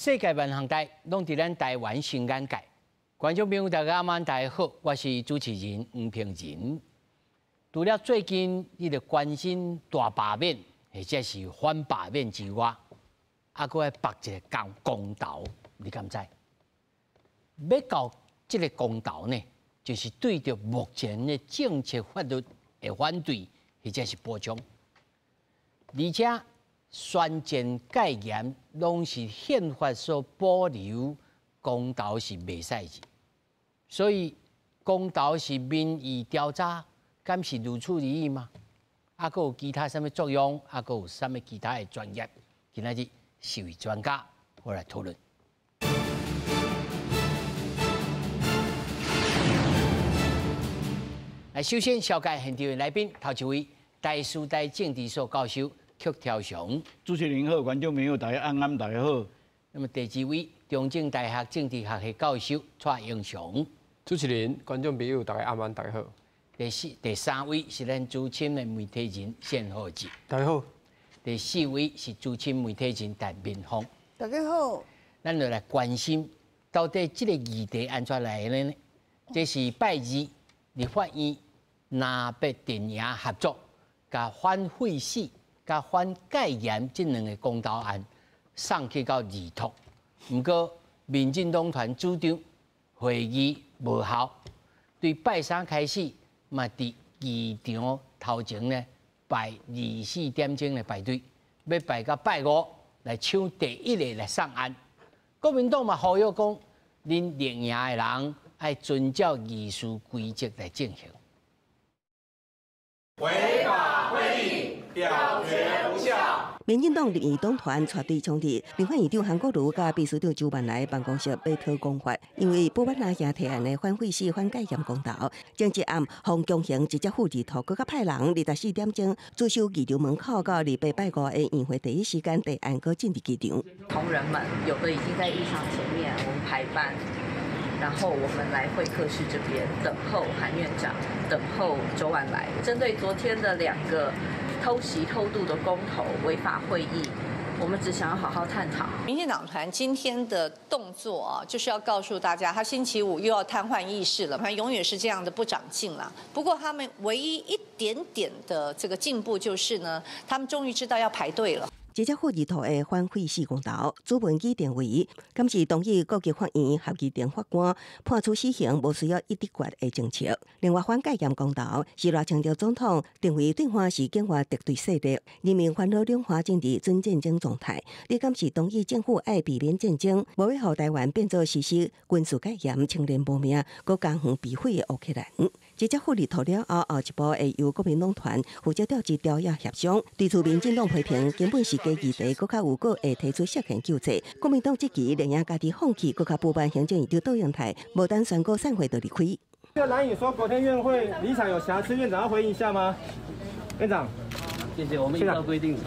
世界萬項代攏佇咱台灣新眼界。觀眾朋友大家晚大家好，我是主持人黃平仁。除了最近你著關心大罷免，或者是反罷免之外，啊，閣愛縛一個公公投，你敢知？欲到這个公投呢，就是對著目前的政策法律的反對，或者是補充，而且宣戰戒嚴攏是憲法所保留，公投是袂使的。所以公投是民意調查，敢是如此而已嗎？啊，閣有其他啥物作用？啊，閣有啥物其他的專業？今仔日四位專家我來討論。來，首先紹介現場的來賓，頭一位台師大政治所教授曲超雄。主持人好，觀眾朋友大家晚安，大家好。那麼第二位中正大學政治學系教授蔡英雄。主持人、觀眾朋友大家晚安，大家好。第四、第三位是咱資深的媒體人謝浩志。大家好。第四位是資深媒體人陳明鳳。大家好。咱就來關心到底這个議題按怎來的呢？這是拜二立法院南北陣營合作，共反廢死、共反戒嚴這兩个公投案送去到二讀。毋過民進黨團主張會議無效，對拜三開始嘛，佇議場頭前呢排24點鐘的排隊，欲排到拜五來搶第一个來送案。國民黨嘛呼籲講，恁綠營的人愛遵照議事規則來進行。違法會議表決無效。民進黨立院黨團帶隊衝入立法院長韓國瑜佮秘書長周萬來辦公室，欲討講法，因為保滿阿兄提案的反廢死、反戒嚴公投，前一暗予強行直接付二讀，閣較派人24點鐘駐守議場門口，到28拜五的院會第一時間提案，閣進入議場。同仁們有的已經在議場前面，我們排班，然後我們來會客室這邊等候韓院長，等候周萬來。針對昨天的兩個偷襲偷渡的公投違法會議，我們只想要好好探討。民進黨團今天的動作啊，就是要告訴大家，他星期五又要癱瘓議事了，反正永遠是這樣的不長進啦。不過他們唯一一點點的這個進步就是呢，他們終於知道要排隊了。直接付二讀的反廢死公投，主文擬定為，敢是同意高級法院合議庭法官判處死刑無需要一致決的政策。另外，反戒嚴公投是賴清德總統認為對岸是境外敵對勢力，人民煩惱兩岸進入準戰爭狀態。你敢是同意政府愛避免戰爭，無欲予台灣變做實施軍事戒嚴、青年無命、閣家園被毀的烏克蘭？直接付二讀了後，後一步會由國民黨團負責調集朝野協商，對此民進黨批評根本是假議題，閣較有閣會提出釋憲救濟。國民黨質疑綠營家己放棄，閣較補辦行政院長卓榮泰，無等宣告散會就離開。這個藍營說昨天院會立場有瑕疵，院長要回應一下嗎？院長，謝謝，我們依照規定。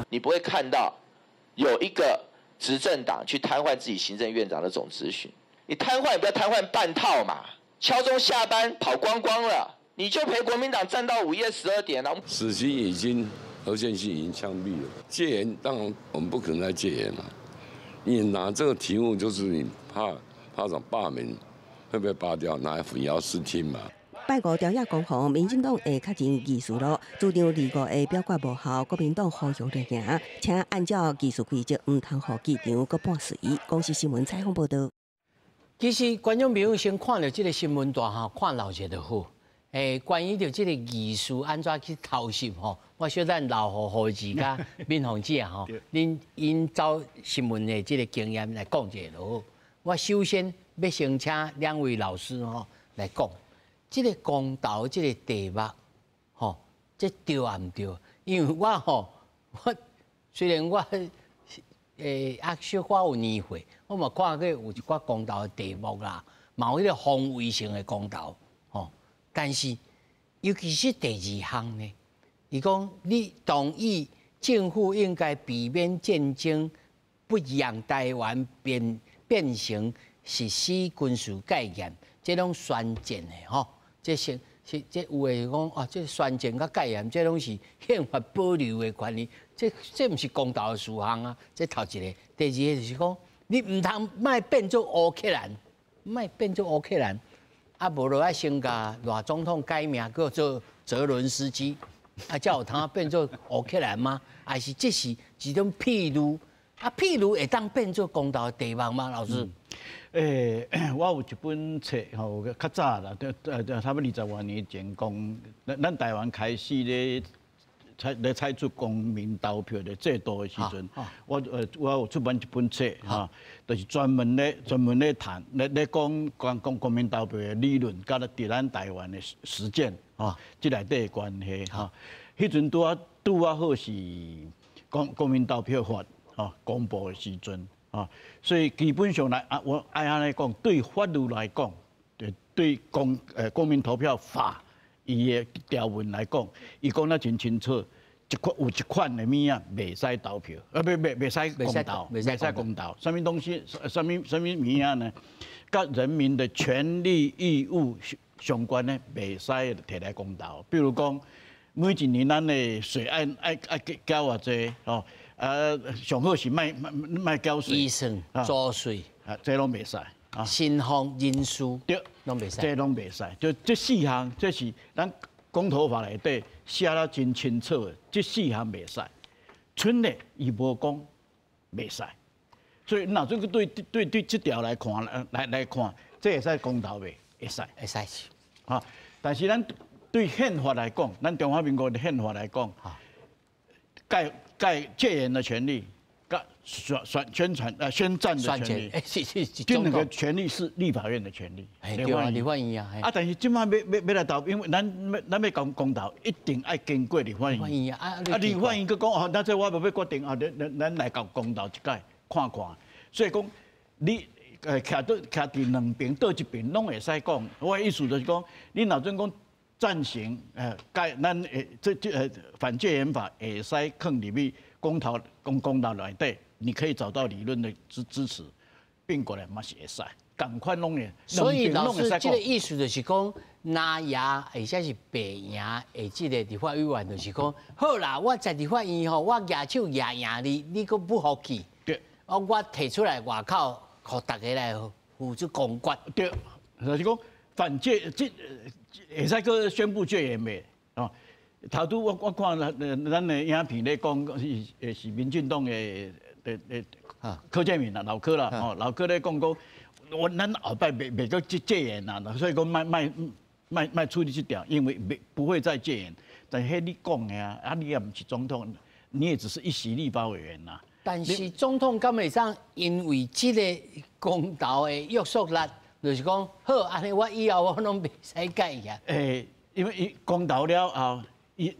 你不會看到有一個執政黨去癱瘓自己行政院長的總質詢，你癱瘓也不要癱瘓半套嘛。敲鐘下班跑光光了，你就陪國民黨站到午夜12點了。死刑已經合憲性已經槍斃了，戒嚴當然我們不可能再戒嚴了。你拿這個題目就是你怕怕種罷免會被罷掉，拿來混淆視聽嘛。拜五朝野攻防，民進黨會確認議事錄，主張二五的表決無效，國民黨呼籲綠營，請按照議事規則，毋通予議場閣半隨。公視新聞採訪報導。其實觀眾朋友先看著這个新聞段吼，看漏者就好。關於著這个議事按怎去偷襲吼，我小等留予何志佮敏鳳姐吼，恁𪜶走新聞的這个經驗來講一下就好。我首先欲先請兩位老師吼來講，這个公投這个題目吼，這對抑毋對？因為我吼，我雖然我小可有年歲，我嘛看過有一寡公投的題目啦，嘛有彼个防衛性的公投，吼。但是尤其是第二項呢，伊講你同意政府應該避免戰爭，不讓台灣變成實施軍事戒嚴，這攏宣戰的吼，這是是這有的講啊，這宣戰佮戒嚴，這攏是憲法保留的權利，這毋是公投的事項啊。這頭一个，第二个就是講，你毋通莫變做烏克蘭，莫變做烏克蘭，啊，無就愛先共賴總統改名叫做澤倫斯基，啊，才有通變做烏克蘭嗎？還是這是一種譬喻？啊，譬喻會當變做公投的題目嗎？老師？我有一本冊吼，較早啦，差不多20外年前講，咱台灣開始咧採取公民投票的制度的時陣，我有出版一本冊吼，就是專門咧談咧講公民投票的理論，佮佇咱台灣的實踐吼，這內底的關係吼。彼陣拄仔好是公民投票法吼公布的時陣，吼，所以基本上來啊，我愛按呢講，對法律來講，對公民投票法伊的條文來講，伊講得真清楚，有一款的物仔袂使投票，啊，不袂使公投，袂使公投，啥物東西，啥物物仔呢？佮人民的權利義務相關的，袂使提來公投。比如講，每一年咱的稅愛繳偌濟，吼，啊，上好是莫繳稅。醫生、租稅，啊，這攏袂使。啊，薪俸人事，對，攏袂使。這攏袂使。就這四項，這是咱公投法內底寫得真清楚的，這四項袂使。賰咧，伊無講袂使。所以若這個對這條來看，來看，這會使公投袂？會使，會使。哈，但是咱對憲法來講，咱中華民國的憲法來講，蓋戒嚴的權利，佮宣戰的權利，這兩個權利是立法院的權利。對啊，立法院啊。啊，但是這擺欲來投，因為咱欲公投，一定愛經過立法院。啊，立法院閣講哦，那這我無欲決定啊，咱來共公投一擺看看。所以講，你徛佇兩邊，佗一邊攏會使講。我的意思就是講，你若準講贊成改咱這反戒嚴法會使囥入去公投內底，你可以找到理論的支持，變過來嘛是會使，仝款攏會。所以老師這個意思就是講，藍贏或者是白贏的這個立法委員就是講，好啦，我在立法院吼，我舉手舉贏你，你閣不服氣？對。我提出來外口，予大家來付諸公決。對，就是講反戒這會使閣宣布戒嚴袂？哦，頭拄我看咱的影片咧講是民進黨的柯建銘啦，老柯啦，哦，老柯咧講，咱後擺袂閣戒嚴啦，所以講莫處理這條，因為袂不會再戒嚴。但是彼你講的啊，啊你也毋是總統，你也只是一席立法委員啦。但是總統敢會當因為這個公投的約束力，就是講好，按呢我以後我攏袂使改呀。因為伊公投了後，伊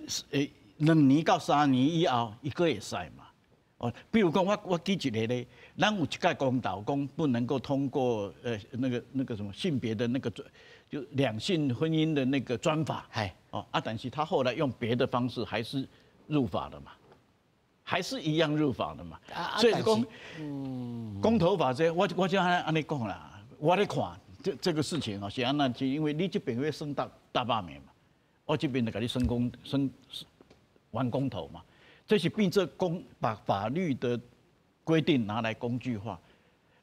2年到3年以後，伊閣會使嘛。哦，比如講我舉一個例，咱有一屆公投講不能夠通過那個什麼性別的那個就兩性婚姻的那個專法。哦啊，但是他後來用別的方式還是入法了嘛。還是一樣入法的嘛，所以講公投法這我就按呢講啦，我咧看這個事情哦，是按呢，是因為你這邊欲算大罷免嘛，我這邊就共你算公算玩公投嘛，這是變做公把法律的規定拿來工具化，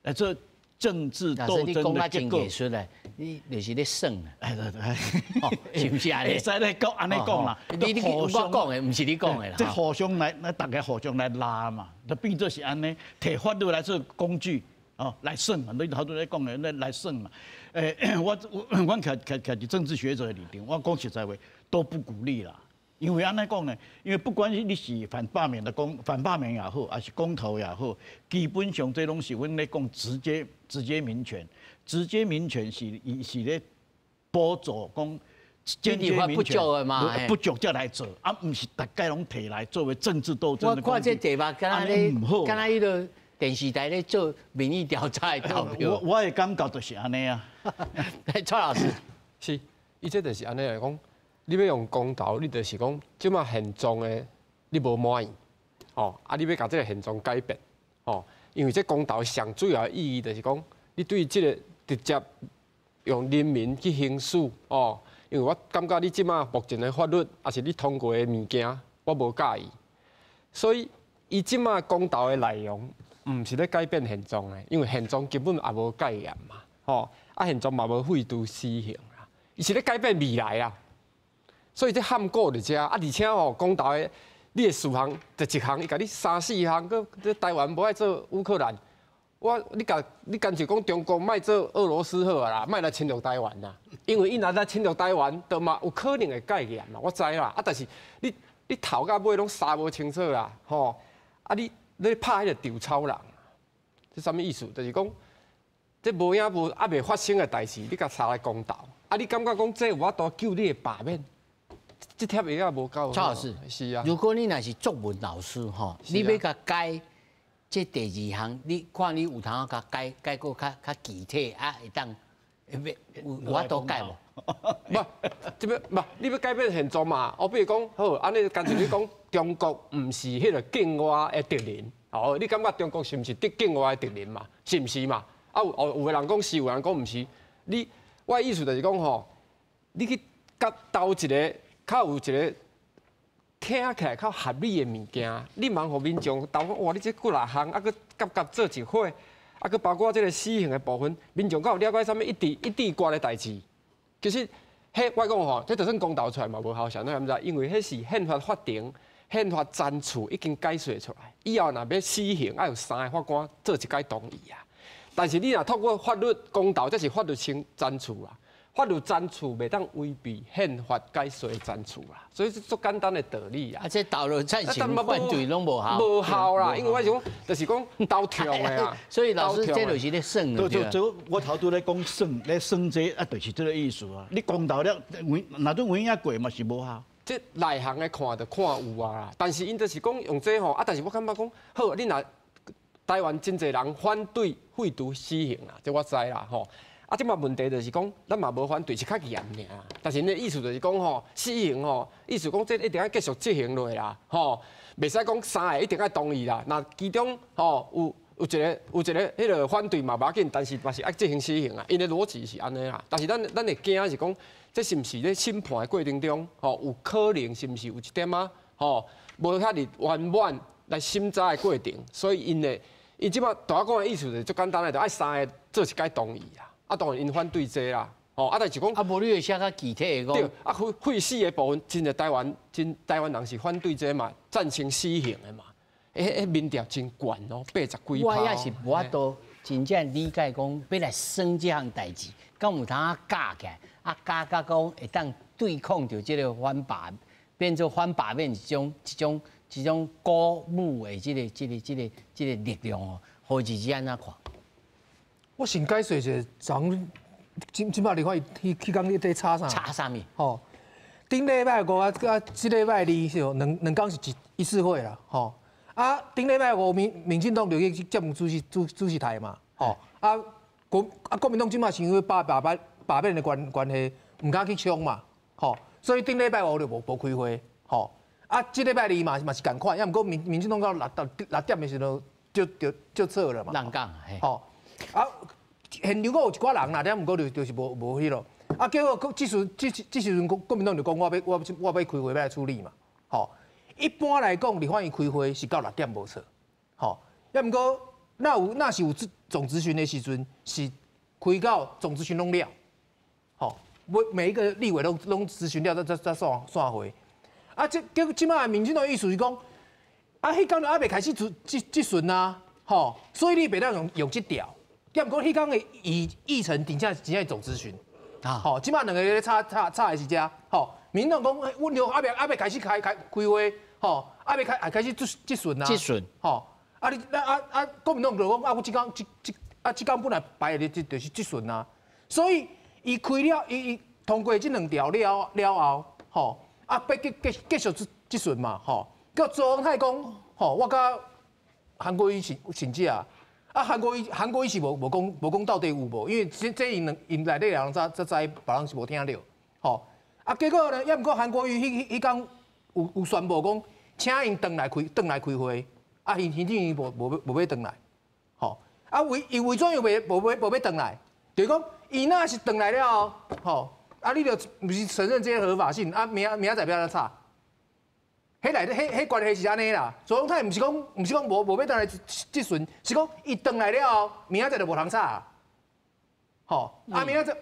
來這政治鬥爭的結果。你就是咧耍啊！哎對對，是毋是按呢？會使咧講按呢講啦，你我講的，毋是你講的啦。這互相來，大家互相來拉嘛，就變做是按呢，提法律來做工具，哦，來耍嘛。你頭拄咧講的，來耍嘛。我徛佇政治學者的立場，我講實在話，都不鼓勵啦。因為按呢講呢，因為不管你是反罷免的公反罷免也好，還是公投也好，基本上這攏是阮咧講直接民權。直接民權是伊是咧補助講間接民權不足才來做，啊，毋是逐家攏提來作為政治鬥爭的我看這題目，敢若咧，敢若彼個電視台咧做民意調查的投票。我的感覺就是按呢啊。蔡老師，是，伊這就是按呢來講，你欲用公投，你就是講，這馬現狀的你無滿意，吼，啊，你欲共這個現狀改變，吼，因為這公投上主要的意義就是講，你對這個直接用人民去行使，哦，因為我感覺你這馬目前的法律，抑是你通過的物件，我無佮意，所以伊這馬公投的內容，毋是咧改變現狀的，因為現狀根本也無戒嚴嘛，吼，啊現狀嘛無廢除死刑啦，伊是咧改變未來啦。所以這譀古佇遮，啊而且吼公投的你的事項就一項，伊共你三四項，閣這台灣無愛做烏克蘭，我你共你乾脆講中國莫做俄羅斯好啊啦，莫來侵略台灣啦，因為伊若來侵略台灣，就嘛有可能會戒嚴嘛，我知啦，啊但是你頭到尾攏沙無清楚啦，吼，啊你拍彼個稻草人，這啥物意思？就是講這無影無猶未發生的代誌，你共捎來公投，啊你感覺講這有法度救你的罷免？這帖藥也無夠。蔡老師，是啊。如果你若是作文老師吼，你欲共改這第二項，你看你有通共改改閣較較具體啊，會當欲有法度改無？無，這欲無，你欲改變現狀嘛？我比如講，好，按呢乾脆你講中國毋是彼個境外的敵人，哦，你感覺中國是毋是敵境外的敵人嘛？是毋是嘛？啊有哦，有的人講是，有的人講毋是。你我的意思就是講吼，你去佮投一個較有一個聽起來較合理的物件，你毋通予民眾投講哇，你這幾若項啊，閣夾夾做一伙，啊，閣包括這個死刑的部分，民眾敢有了解啥物一致一致決的代誌？其實，彼我講吼，這就算公投出來嘛無效，啥物毋知？因為彼是憲法法庭、憲法層次已經解說出來，以後若欲死刑，愛有三个法官做一擺同意啊。但是你若透過法律公投，這是法律層層次啊。法律層次袂當違背憲法解說的層次啦，所以這足簡單的道理啊。啊，這投了贊成反對攏無效。無效啦，因為我是講，就是講投票的啊。所以老師，這就是咧算。對對對，我頭拄咧講算，咧算這啊，就是這個意思啊。你公投了，有若都有影過嘛是無效。這內行的看就看有啊，但是𪜶就是講用這吼啊，但是我感覺講好，你若台灣真濟人反對廢除死刑啊，這我知啦吼。啊，這馬問題就是講，咱嘛無反對，是較嚴爾。但是𪜶的意思就是講吼，死刑吼，意思講這一定愛繼續執行落啦，吼，袂使講三个一定愛同意啦。若其中吼有一个有一个彼个反對嘛無要緊，但是嘛是愛執行死刑啊。𪜶的邏輯是按呢啦。但是咱會驚是講，這是毋是咧審判的過程中，吼，有可能是毋是有一點仔吼，無遐爾圓滿來審查的過程，所以𪜶的𪜶這馬大家講的意思就是足簡單的，就愛三个做一擺同意啦。啊，當然𪜶反對這啦，吼啊，但是講啊，無你會寫較具體的講。對，啊，廢死的部分，真濟台灣，真台灣人是反對這嘛，贊成死刑的嘛。彼民調真懸哦，80幾趴。我也是無法度真正理解講，欲來算這項代誌，敢有通加起來，啊加甲講會當對抗著這個反罷，變做反罷免一種一種一種鼓舞的這個力量哦。何志志按怎看？我先解說一下，昨這這擺你看伊彼彼工咧咧吵啥？吵啥物？吼，頂禮拜五啊，啊，這禮拜二是兩兩工是一一次會啦，吼。啊，頂禮拜五民進黨就去接見主席主主席台嘛，吼。啊，國民黨這擺是因為罷罷罷罷免的關關係，毋敢去衝嘛，吼。所以頂禮拜五就無無開會，吼。啊，這禮拜二嘛嘛是仝款，抑毋過民民進黨到六點的時陣就就就錯了嘛。人講，吼。啊，現場閣有一寡人啦，了毋過就是無無彼囉。啊，結果這時這這時陣國民黨就講我欲我我欲開會欲來處理嘛，吼。一般來講，立法院開會是到6點無錯，吼。抑毋過若有若是有總質詢的時陣，是開到總質詢攏了，吼。每每一個立委攏攏質詢了，才才散散會。啊，這結果這擺民進黨意思是講，啊，彼工就猶未開始質質質詢啊，吼，所以你袂當用用這條。抑毋過彼工的議議程真正真正總質詢，啊，吼，這擺兩个咧吵吵吵的是這，吼，民進黨講，阮著猶未猶未開始開開開會，吼，猶未開開始質質詢啊，質詢，吼，啊你啊啊國民黨就講啊，我這工這這啊這工本來排的就就是質詢啊，所以伊開了伊伊通過這兩條了了後，吼，啊，欲繼繼繼續質質詢嘛，吼，叫卓榮泰講，吼，我佮韓國瑜是甚至啊。啊，韓國瑜韓國瑜是無無講無講到底有無，因為這這𪜶兩𪜶內底人才才知，別人是無聽著，吼。啊，結果呢，抑毋過韓國瑜彼彼彼工有有宣布講，請𪜶轉來開轉來開會，啊，行行政院無無無欲轉來，吼。啊，為伊為怎樣袂無欲無欲轉來？就是講，伊若是轉來了後，吼，啊，你就毋是承認這個合法性，啊，明明仔載欲按怎吵？彼內底彼關係是按呢啦。卓榮泰毋是講毋是講無欲轉來質詢，是講伊轉來了後，明仔載就無通吵。吼，啊明仔載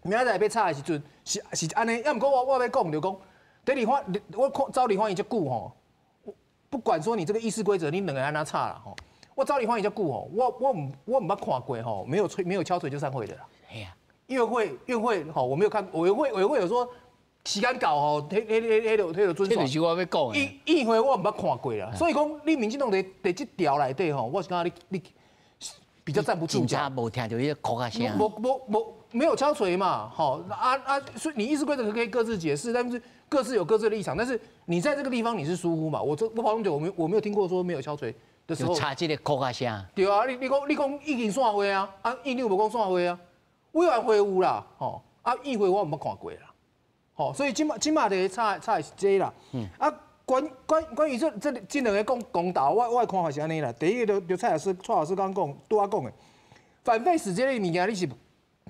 明仔載欲吵的時陣，是按呢。抑毋過我欲講就講，佇立法，我看走立法院遮久吼，不管說你這個議事規則，你兩個按怎吵啦吼。我走立法院遮久吼，我毋捌看過吼，沒有敲槌就散會的啦。係啊，院會吼，我沒有看委員會有說時間到吼，彼就准。這就是我欲講的。議會我毋捌看過啦，所以講你民進黨佇這條內底吼，我是感覺你比較站不住腳。無聽著彼個哭仔聲。無沒有敲槌嘛，吼啊啊！所以你議事規則可以各自解釋，但是各自有各自的立場。但是你在這個地方你是疏忽嘛？我跑那麼久，我沒有聽過說沒有敲槌的時候。差這個哭仔聲。對啊，你講已經散會啊，啊院長無講散會啊，委員會有啦，吼啊議會我毋捌看過啦，吼，所以這馬佇吵的是這啦。啊，關於這兩个公投，我的看法是按呢啦。第一个就蔡老師剛講，拄仔講的，反廢死這个物件，你是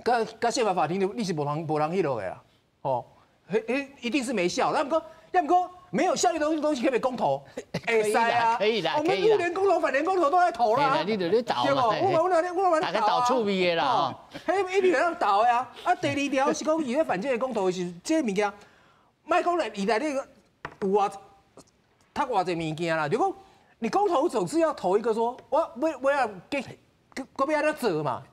佮憲法法庭你是無通彼落的啦，吼，彼一定是沒效。抑毋過抑毋過沒有效力的東西可以公投，會使啊，可以啦，我們入聯公投、反聯公投都在投啦。你就咧投嘛，我大家投趣味的啦，彼一定會當投的啊。啊，第二條是講伊咧反這个公投是這个物件，莫講來伊內底有偌讀偌濟物件啦，就講你公投總是要投一個說，我欲給，閣欲按怎做嘛，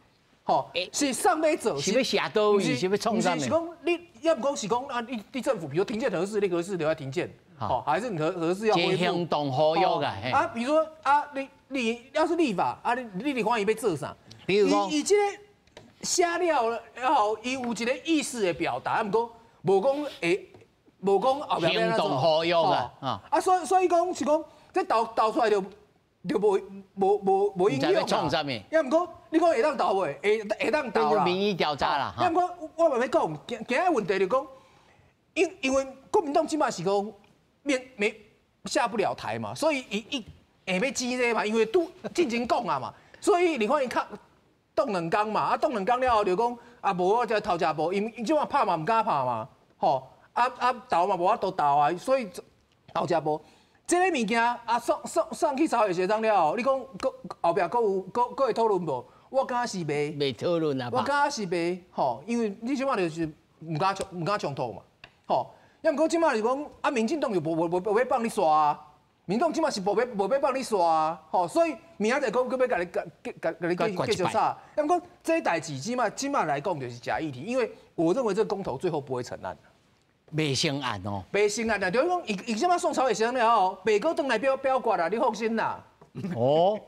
吼，是上欲做，是欲寫佗位，是欲創啥？是講你，抑毋講是講啊，你政府，比如停建核四，你核四就欲停建，吼，還是你核四要恢復？行動合約啊，啊，比如說啊，你要是立法啊，你立法院欲做啥？比如講，伊這个寫了然後，伊有一个意思的表達，毋過無講會。無講後壁行動合約啊！啊，所以講是講，這投出來就無影響嘛。抑毋過你講會當投袂？會當投啦。民意調查啦。抑毋過我嘛欲講，今仔問題就講，因為國民黨這馬是講面沒下不了台嘛，所以伊會欲爭這嘛，因為拄進前講啊嘛，所以你看伊較擋兩工嘛，啊擋兩工了後就講啊無我就頭食無，𪜶這馬拍嘛毋敢拍嘛，吼。啊啊投嘛無法度投啊，所以頭食無。這个物件啊送去朝野協商了後，你講閣後壁閣有閣會討論無？我感覺是袂。袂討論啊。我感覺是袂吼，因為你這馬就是毋敢衝突嘛，吼。抑毋過這馬是講啊，民進黨又無欲放你煞啊，民進黨這馬是無欲放你煞啊，吼，所以明仔載閣欲共你共你繼續吵。抑毋過這代誌這馬來講就是假議題，因為我認為這個公投最後不會成案。袂成案哦，袂成案啊！就是講，伊這馬送朝野協商了後，袂閣轉來表決啦，你放心啦。哦，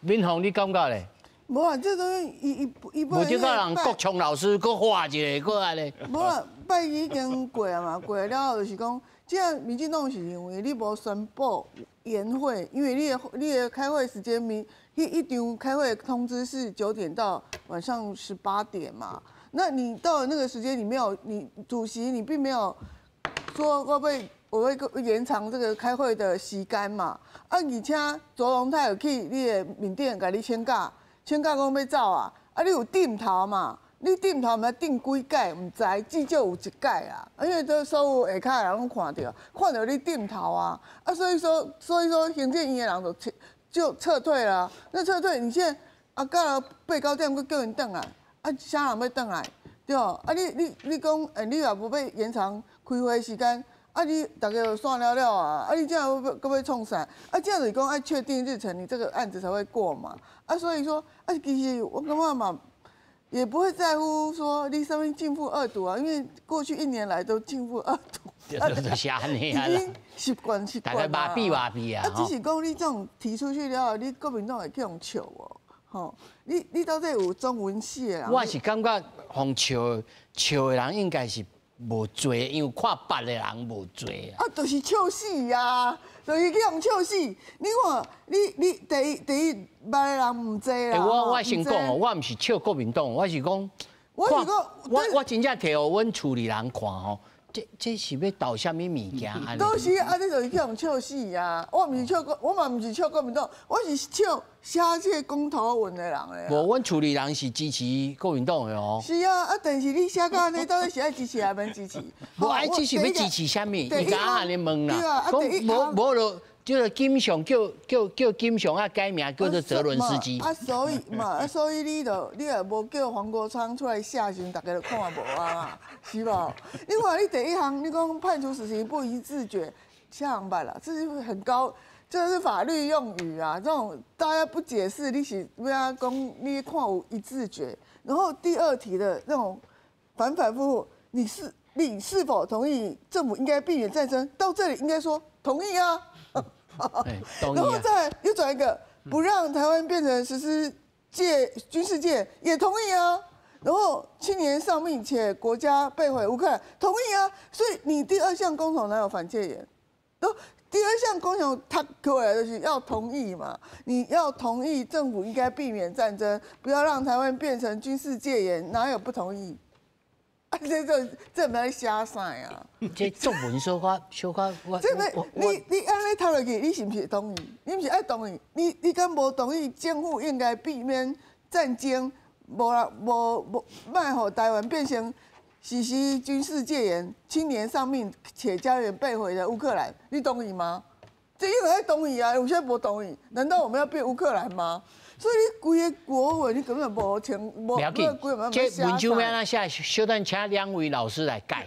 敏鳳，你感覺咧？無啊，這東西伊伊伊無這個人國昌老師閣畫一个，閣按呢。無啊，拜一已經過啊嘛，過了後就是講，這民進黨是認為你無宣布延會，因為你的開會時間明，彼一場開會通知是9點到晚上18點嘛。那你到了那個時間，你沒有，你主席你並沒有說我會延長這個開會的時間嘛？啊，而且卓榮泰有去你的面頂共你請假，請假講欲走啊，啊，你有點頭嘛？你點頭毋知點幾擺，毋知，至少有一擺啊，因為這所有下跤的人攏看著，看著你點頭啊，啊，所以說行政院的人就撤退了。那撤退，你現在啊，到八九點閣叫𪜶轉來。啊，啥人欲轉來？對無？啊你，你講，欸，你若無欲延長開會時間，啊，你逐家就散了了啊！啊，你這樣閣欲創啥？啊，這樣就是講愛確定日程，你這個案子才會過嘛。啊，所以說，啊，其實我感覺嘛，也不會在乎說你啥物正副二讀啊，因為過去一年來都正副二讀。就是按呢已經習慣大家麻痹麻痹啊。啊，只是講你這種提出去了後，你國民黨會去予笑無？吼，你到底有中文系的人？我是感覺，予笑笑的人應該是無濟，因為看捌的人無濟啊。啊，就是笑死啊！就是去予笑死。你看，你第一捌的人毋濟啦。欸，我先講哦，我毋是笑國民黨，我是講，我是講，我真正提予阮厝裡人看吼，这是欲投啥物物件？都是啊，你就是去予笑死啊！我毋是笑国，我嘛毋是笑国民党，我是笑写这个公投文的人咧。无，阮厝里人是支持国民党的哦。是啊，啊，但是你写到按呢，到底是爱支持抑免支持？无爱支持，欲支持啥物？伊共我按呢问啦，讲无无就就是金相叫金相啊改名叫做泽伦斯基。啊，所以嘛，啊，所以你就你也无叫黄国昌出来写时，大家就看无啊嘛，是无？你看你第一项，你讲判处死刑不宜自决，啥人捌啦？这是很高，这是法律用语啊，这种大家不解释，你是欲按怎讲？你看有一自决，然后第二题的那种反反复复，你是否同意政府应该避免战争？到这里应该说同意啊。然后再又转一个，不让台湾变成实施戒军事戒，也同意啊。然后青年丧命且国家被毁，乌克兰同意啊。所以你第二项公投哪有反戒严？都第二项公投他过来就是要同意嘛，你要同意政府应该避免战争，不要让台湾变成军事戒严，哪有不同意？啊，这毋知写啥啊？这作文小可小可，我这个你按呢读落去，你是毋是同意？你毋是爱同意？你敢无同意？政府应该避免战争，无啦无无，莫予台湾变成实施军事戒严、青年丧命且家园被毁的乌克兰，你同意吗？这应该同意啊，有啥无同意？难道我们要变乌克兰吗？所以你规个国文你根本无清，无不要紧，这文章欲按怎写，小等请两位老师来改。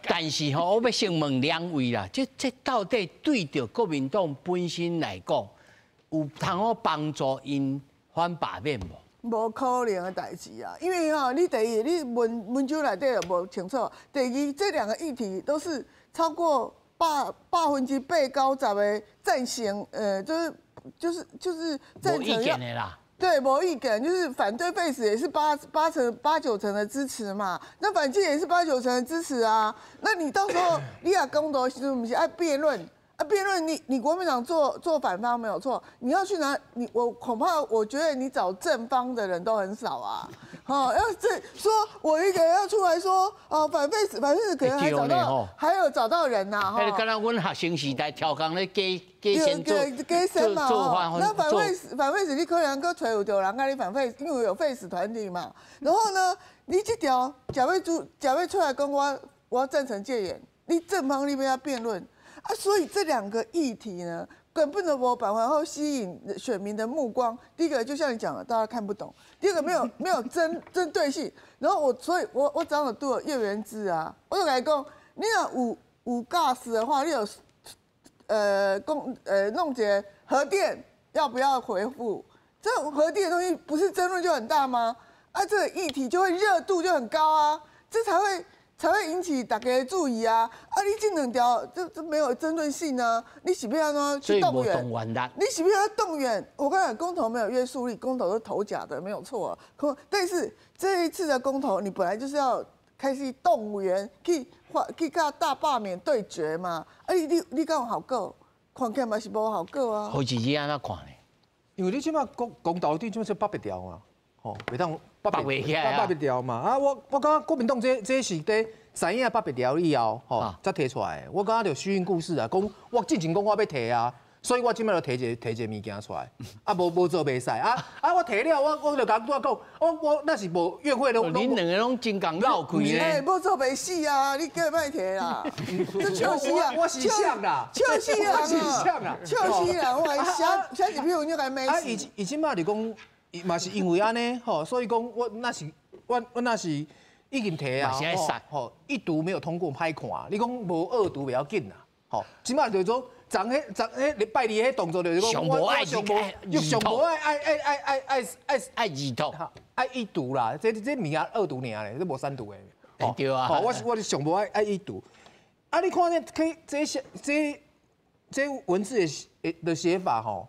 但是吼，我欲先问两位啦，这到底对著国民党本身来讲，有通好帮助𪜶反罢免无？无可能的代志啊！因为吼，你第一，你文文章内底就无清楚；第二，这两个议题都是超过80%、90%的赞成，就是赞成要的啦。对，无意见，就是反对废死也是八成八九成的支持嘛，那反戒也是八九成的支持啊。那你到时候你也公投时阵，毋是爱辩论啊？辩论你国民党做反方没有错，你要去拿你我恐怕我觉得你找正方的人都很少啊。好，要这说我一个人要出来说哦，反废死，反废死可能还找到，还有找到人呐。哈。敢若阮学生时代超工咧加加先做加先嘛。那反废死，反废死，你可能阁揣有著人共你反废，因为有废死团体嘛。然后呢，你这条假欲出假欲出来讲我赞成戒严，你正方那边要辩论啊，所以这两个议题呢，根本就无办法好吸引选民的目光。第一个就像你讲的，大家看不懂；第二个没有针对性。然后我，所以我早上拄著叶元之啊，我就共伊讲，你若有 guts 的话，你有公弄一个核电要不要恢复？这核电的东西不是争论就很大吗？啊，这个议题就会热度就很高啊，这才会引起大家的注意啊！啊，你这两条这没有争论性啊！你是欲按怎去动员？你是欲按怎动员？我跟你讲，公投没有约束力，公投是投假的，没有错。可但是这一次的公投，你本来就是要开始动员去去佮大罢免对决嘛。啊，你敢有效果？看起来嘛是无效果啊。何志志按怎看呢？因为你这马公投你这马是罢袂牢啊，吼，袂当罢袂起来罢袂牢嘛。啊，我感觉国民党这是伫知影罢袂牢以后，吼，才提出来。我感觉就虚应故事啊，讲我之前讲我欲提啊，所以我这马就提一个物件出来，啊，无做袂使啊啊！我提了，我就共拄仔讲，我若是无院会拢。恁两个拢真共闹开咧。欸，无做袂死啊！你叫伊莫提啦，这笑死啊！我是啥啦？笑死人啊！我是啥啦？笑死人！我还写写一篇文章共伊骂死。啊，伊这马就讲，嘛是因为按呢，吼，所以讲我若是已经提啊，吼，一读没有通过歹看，你讲无二读袂要紧啦，吼，这马就是说。昨彼昨彼礼拜二彼动作就是讲，我上无又上无爱爱爱爱爱爱爱爱二读，爱一读啦，这物件二读尔咧，这无三读的。对啊。吼，我是上无爱一读。啊，你看这这写这文字的写法吼，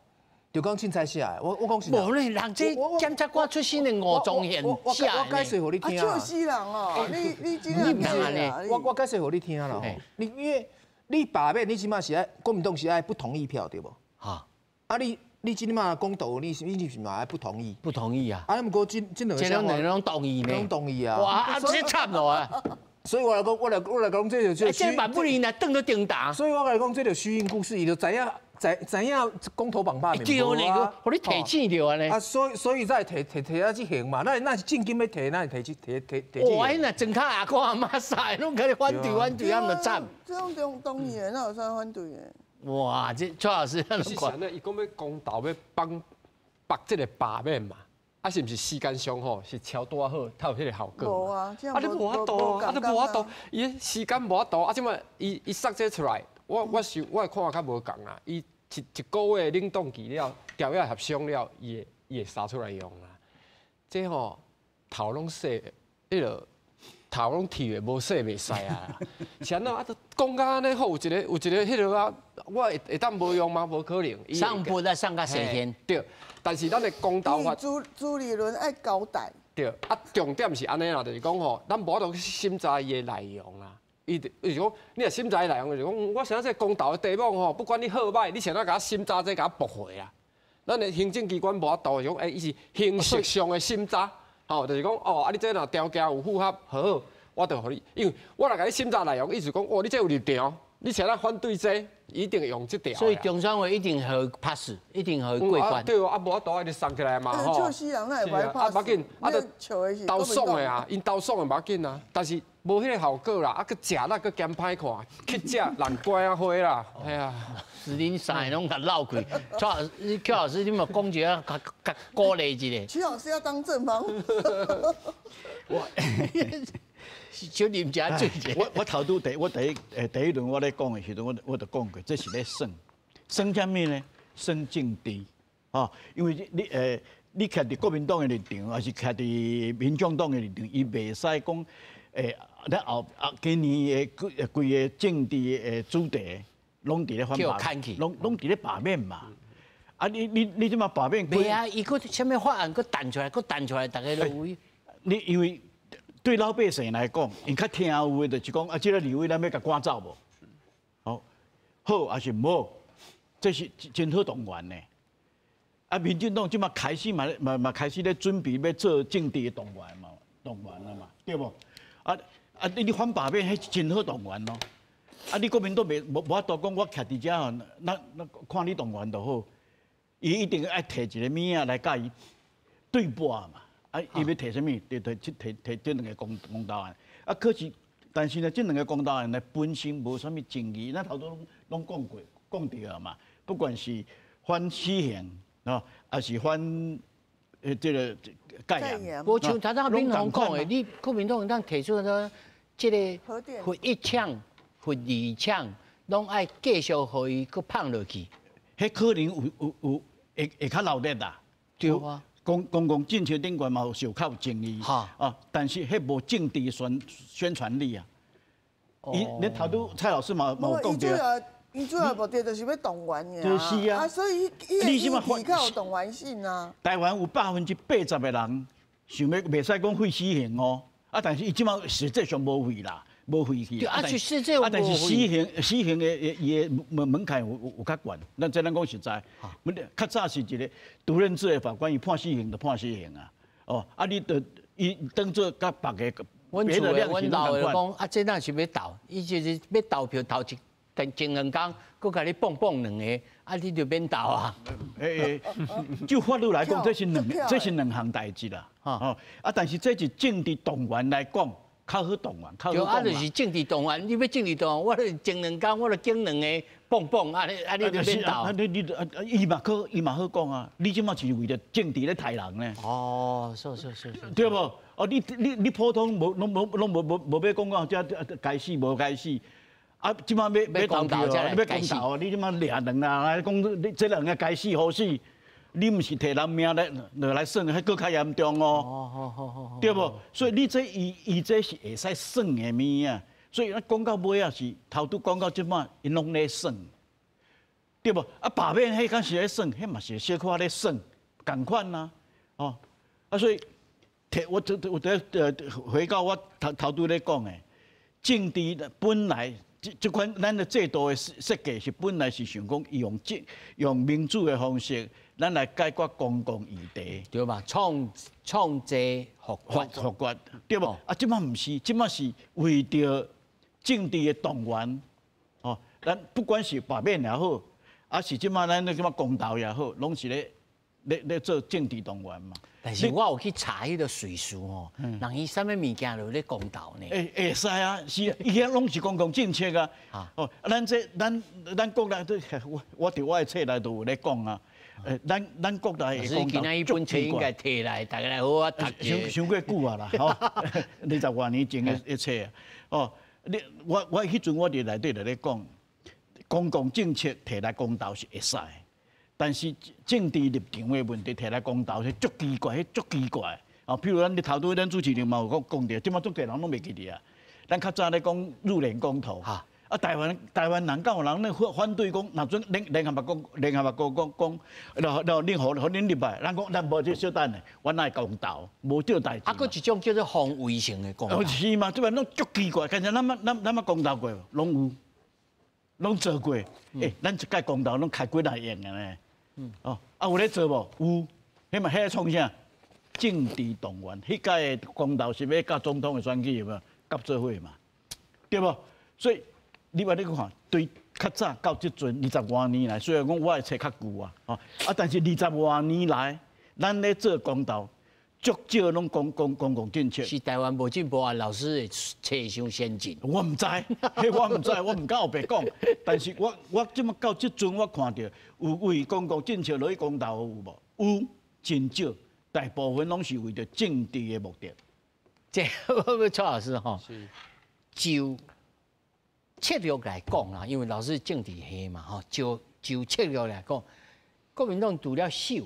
就讲凊彩写的。我讲是。无咧，人这检察官出身的吴宗宪写的。我解释予你听。笑死人哦！你真正你毋是我解释予你听啦。你因为。你罢免，你这马是爱国民党是爱不同意票对无？哈，啊你这马公投，你是嘛爱不同意？不同意啊！啊，毋过这两个这两个拢同意呢？拢同意啊！哇，这惨了啊！所以我来讲，我来讲，这就这万不离若转到顶打。所以我来讲，这就虚应故事，伊就知影知影公投绑罢免。对呢，予你提醒著按呢。啊，所以才会提提提啊这行嘛，那是正经欲提，那是提这提提提。哇，那庄跤阿公阿嬷啥拢共你反对反对，啊，就惨。这种同同意的，哪有啥反对的？哇，这蔡老师，是啥呢？伊讲欲公投欲帮绑这个罢免嘛？啊，是毋是时间上吼是超拄仔好，才有彼个效果？无啊，啊你无法度，啊你无法度，伊时间无法度，啊这摆伊杀这出来，我的看法较无仝啦。伊一个月冷冻期了，条约协商了，伊会杀出来用啦。这吼头拢洗，彼个头拢剃的，无洗袂使啊。是按怎啊？都讲甲按呢好，有一个彼个啊，我会当无用吗？无可能。上不在上个十天。对，但是咱的公投法，朱立伦爱交代。对，啊，重点是按呢啦，就是讲吼，咱无法度去审查伊的内容啦。伊就是讲，你若审查伊内容，就是讲，我想这公投的题目吼，不管你好歹，你先来共我审查这共我驳回啊。咱的行政机关无法度，就讲，欸，伊是形式上的审查，吼，就是讲，哦，啊，你这若条件有符合，好，我就予你，因为我若共你审查内容，意思讲，哦，你这有立场，你现在反对这，一定用这条。所以中选会一定予 pass，一定予过关。对啊，无法度，伊就送起来嘛，吼。笑死人，那会歹 pass。啊，无要紧，啊，就投爽的啊，𪜶投爽的无要紧啊，但是无彼个效果啦，啊，阁食力阁兼歹看，去食人乖仔花啦，哎呀，是恁三个拢共闹开。蔡老师，邱老师，你嘛讲一下，共共鼓励一下。邱老师要当正方。我。小啉一水者。我头拄第我第一第一轮我咧讲的时阵，我就讲过，这是咧算，算啥物呢？算政治，吼，因为你徛伫国民党的立场，抑是徛伫民众党的立场，伊袂使讲咱后啊今年的规规个政治的主题，拢伫咧反罢，拢伫咧罢免嘛。啊，你这马罢免？袂啊，伊阁啥物法案阁弹出来，阁弹出来，逐家拢有。你因为。对老百姓来讲，𪜶较听有的，就是讲啊，这个立委咱欲共赶走无？好，好抑是毋好？这是真好动员的。啊，民进党这马开始嘛开始咧准备欲做政治的动员嘛，动员了嘛，对无？啊啊，你反罢免，彼真好动员咯。啊，你国民党袂无无法度讲，我徛伫遮吼，那看你动员就好。伊一定爱提一个物仔来共伊对搏嘛。啊，伊欲提啥物？提提提提这两个公投案。啊，可是，但是呢，这两个公投案呢，本身无啥物争议。咱头拄拢讲过，讲著啊嘛。不管是反死刑，哦，抑是反这个戒严。无像头拄敏凤讲的，你国民党当提出说，这个罚一枪、罚二枪，拢爱继续予伊阁判落去。彼可能有会较闹热啦。对啊。公共政策顶悬嘛有受较有争议，啊，但是彼无政治宣传力啊。伊你头拄蔡老师嘛有讲著。伊主要目的就是欲动员尔。就是啊。啊，所以伊伊议题较有动员性啊。台湾有80%的人想欲袂使讲废死刑哦，啊，但是伊这马实际上无废啦，无废去。啊，就实际啊，但是死刑的伊的门槛有较悬。咱这咱讲实在，较早是一个独任制的法官，伊判死刑就判死刑啊。哦，啊，你著伊当做佮别个阮厝的阮老的讲，啊，这若是欲投，伊就是欲投票投一前两工，阁共你蹦蹦两个，啊，你就免投啊。欸，就法律来讲，这是两项代志啦。哦，啊，但是这是政治动员来讲，较好动员，较好讲。啊，就是政治动员，你欲政治动员，我就前两工我就拣两个蹦蹦，啊你啊你就免投。啊你你啊伊嘛好讲啊，你这马是为著政治咧刣人呢。哦，是是是是。对无？哦，你普通无拢无拢无无无欲讲讲，这该死无该死。啊，这马欲欲投票，你欲公投，你这马掠两人来讲，你这两个该死好死，你毋是提人命来落来算，彼阁较严重哦。哦，好好好，对无？所以你这伊伊这是会使算的物仔，所以咱讲到尾仔是头拄讲到这马，𪜶拢咧算，对无？啊，罢免彼敢是咧算，彼嘛是小可咧算，仝款啊，哦，啊，所以提我我得回到我头头拄咧讲的，政治本来。这款咱的制度的设计是本来是想讲用这用民主的方式咱来解决公共议题，对吧？创制复决，复决，对无？啊，这摆毋是，这摆是为著政治的动员，哦，咱不管是罢免也好，啊是这摆咱咧这摆公投也好，拢是咧做政治动员嘛。但是我有去查彼个税书吼，人伊啥物物件就咧公投呢？会使啊，是啊，伊遐拢是公共政策啊。哦，咱这咱咱国内都，我伫我的册内都有咧讲啊。咱国内的公投，今仔伊本册应该提来，大家来好好读。伤过久啊啦，吼，20外年前的册啊。哦，你我彼阵我伫内底就咧讲，公共政策提来公投是会使。但是政治立场的问题提来公投是足奇怪，彼足奇怪。哦，譬如咱你头拄咱主持人嘛有讲讲著，这马足济人拢袂记得啊。咱较早咧讲入联公投，啊，台湾人敢有人咧反对讲，若准联合国联合国讲讲，然后恁予恁入来，咱讲咱无这小等下，阮爱公投，无这代志。啊，阁一种叫做防卫性的公投。是嘛？这摆拢足奇怪，其实咱捌公投过无？拢有，拢做过。欸，咱一届公投拢开几若亿的呢。哦，啊有咧做无？有，彼嘛彼个创啥？政治动员，彼届的公投是欲佮总统的选举有无？合做伙嘛，对无？所以你话你看，对较早到这阵二十外年来，虽然讲我的册较旧啊，哦，啊，但是二十外年来，咱咧做公投，足少拢讲公共政策。是台湾无进步啊？老师的册伤先进。我毋知，彼我毋知，我毋敢乌白讲。但是我这么到这阵，我看著有为公共政策落去公投有无？有，真少，大部分拢是为著政治的目的。这蔡老师吼，就策略来讲啦，因为老师政治系嘛吼，就策略来讲，国民党除了守，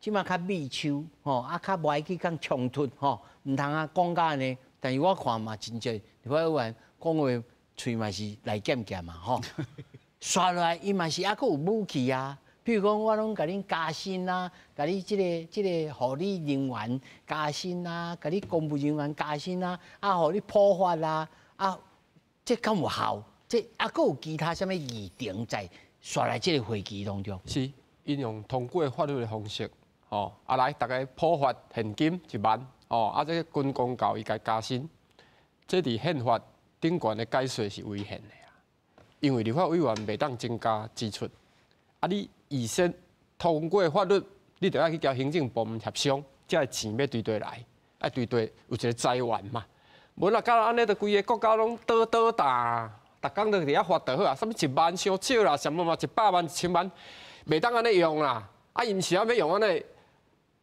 这马较密手吼，啊较无爱去讲冲突吼，毋通啊讲甲按呢。但是我看嘛真济，立法委员讲话喙嘛是内剑剑嘛吼，煞落来伊嘛是犹阁有武器啊。比如讲，我拢共恁加薪啊，共你这个，予你人员加薪啊，共你公务人员加薪啊，啊，予你普发啊，啊，这敢有效？这犹阁有其他啥物议程在煞来这个会期当中？是，𪜶用通过法律的方式，吼，啊来，逐家普发现金1万，哦，啊，这个军公教伊共加薪，这伫宪法顶悬的解说是违宪的啊，因为立法委员袂当增加支出，啊你预先通过法律，你就爱去交行政部门协商，这个钱欲对佗来，爱对佗有一个财源嘛。无啦，敢若按呢，就规个国家拢倒倒呾，逐工都伫遐发就好啊。啥物1万伤少啦，啥物嘛100万、1000万，袂当按呢用啦。啊，伊毋是按欲用按呢，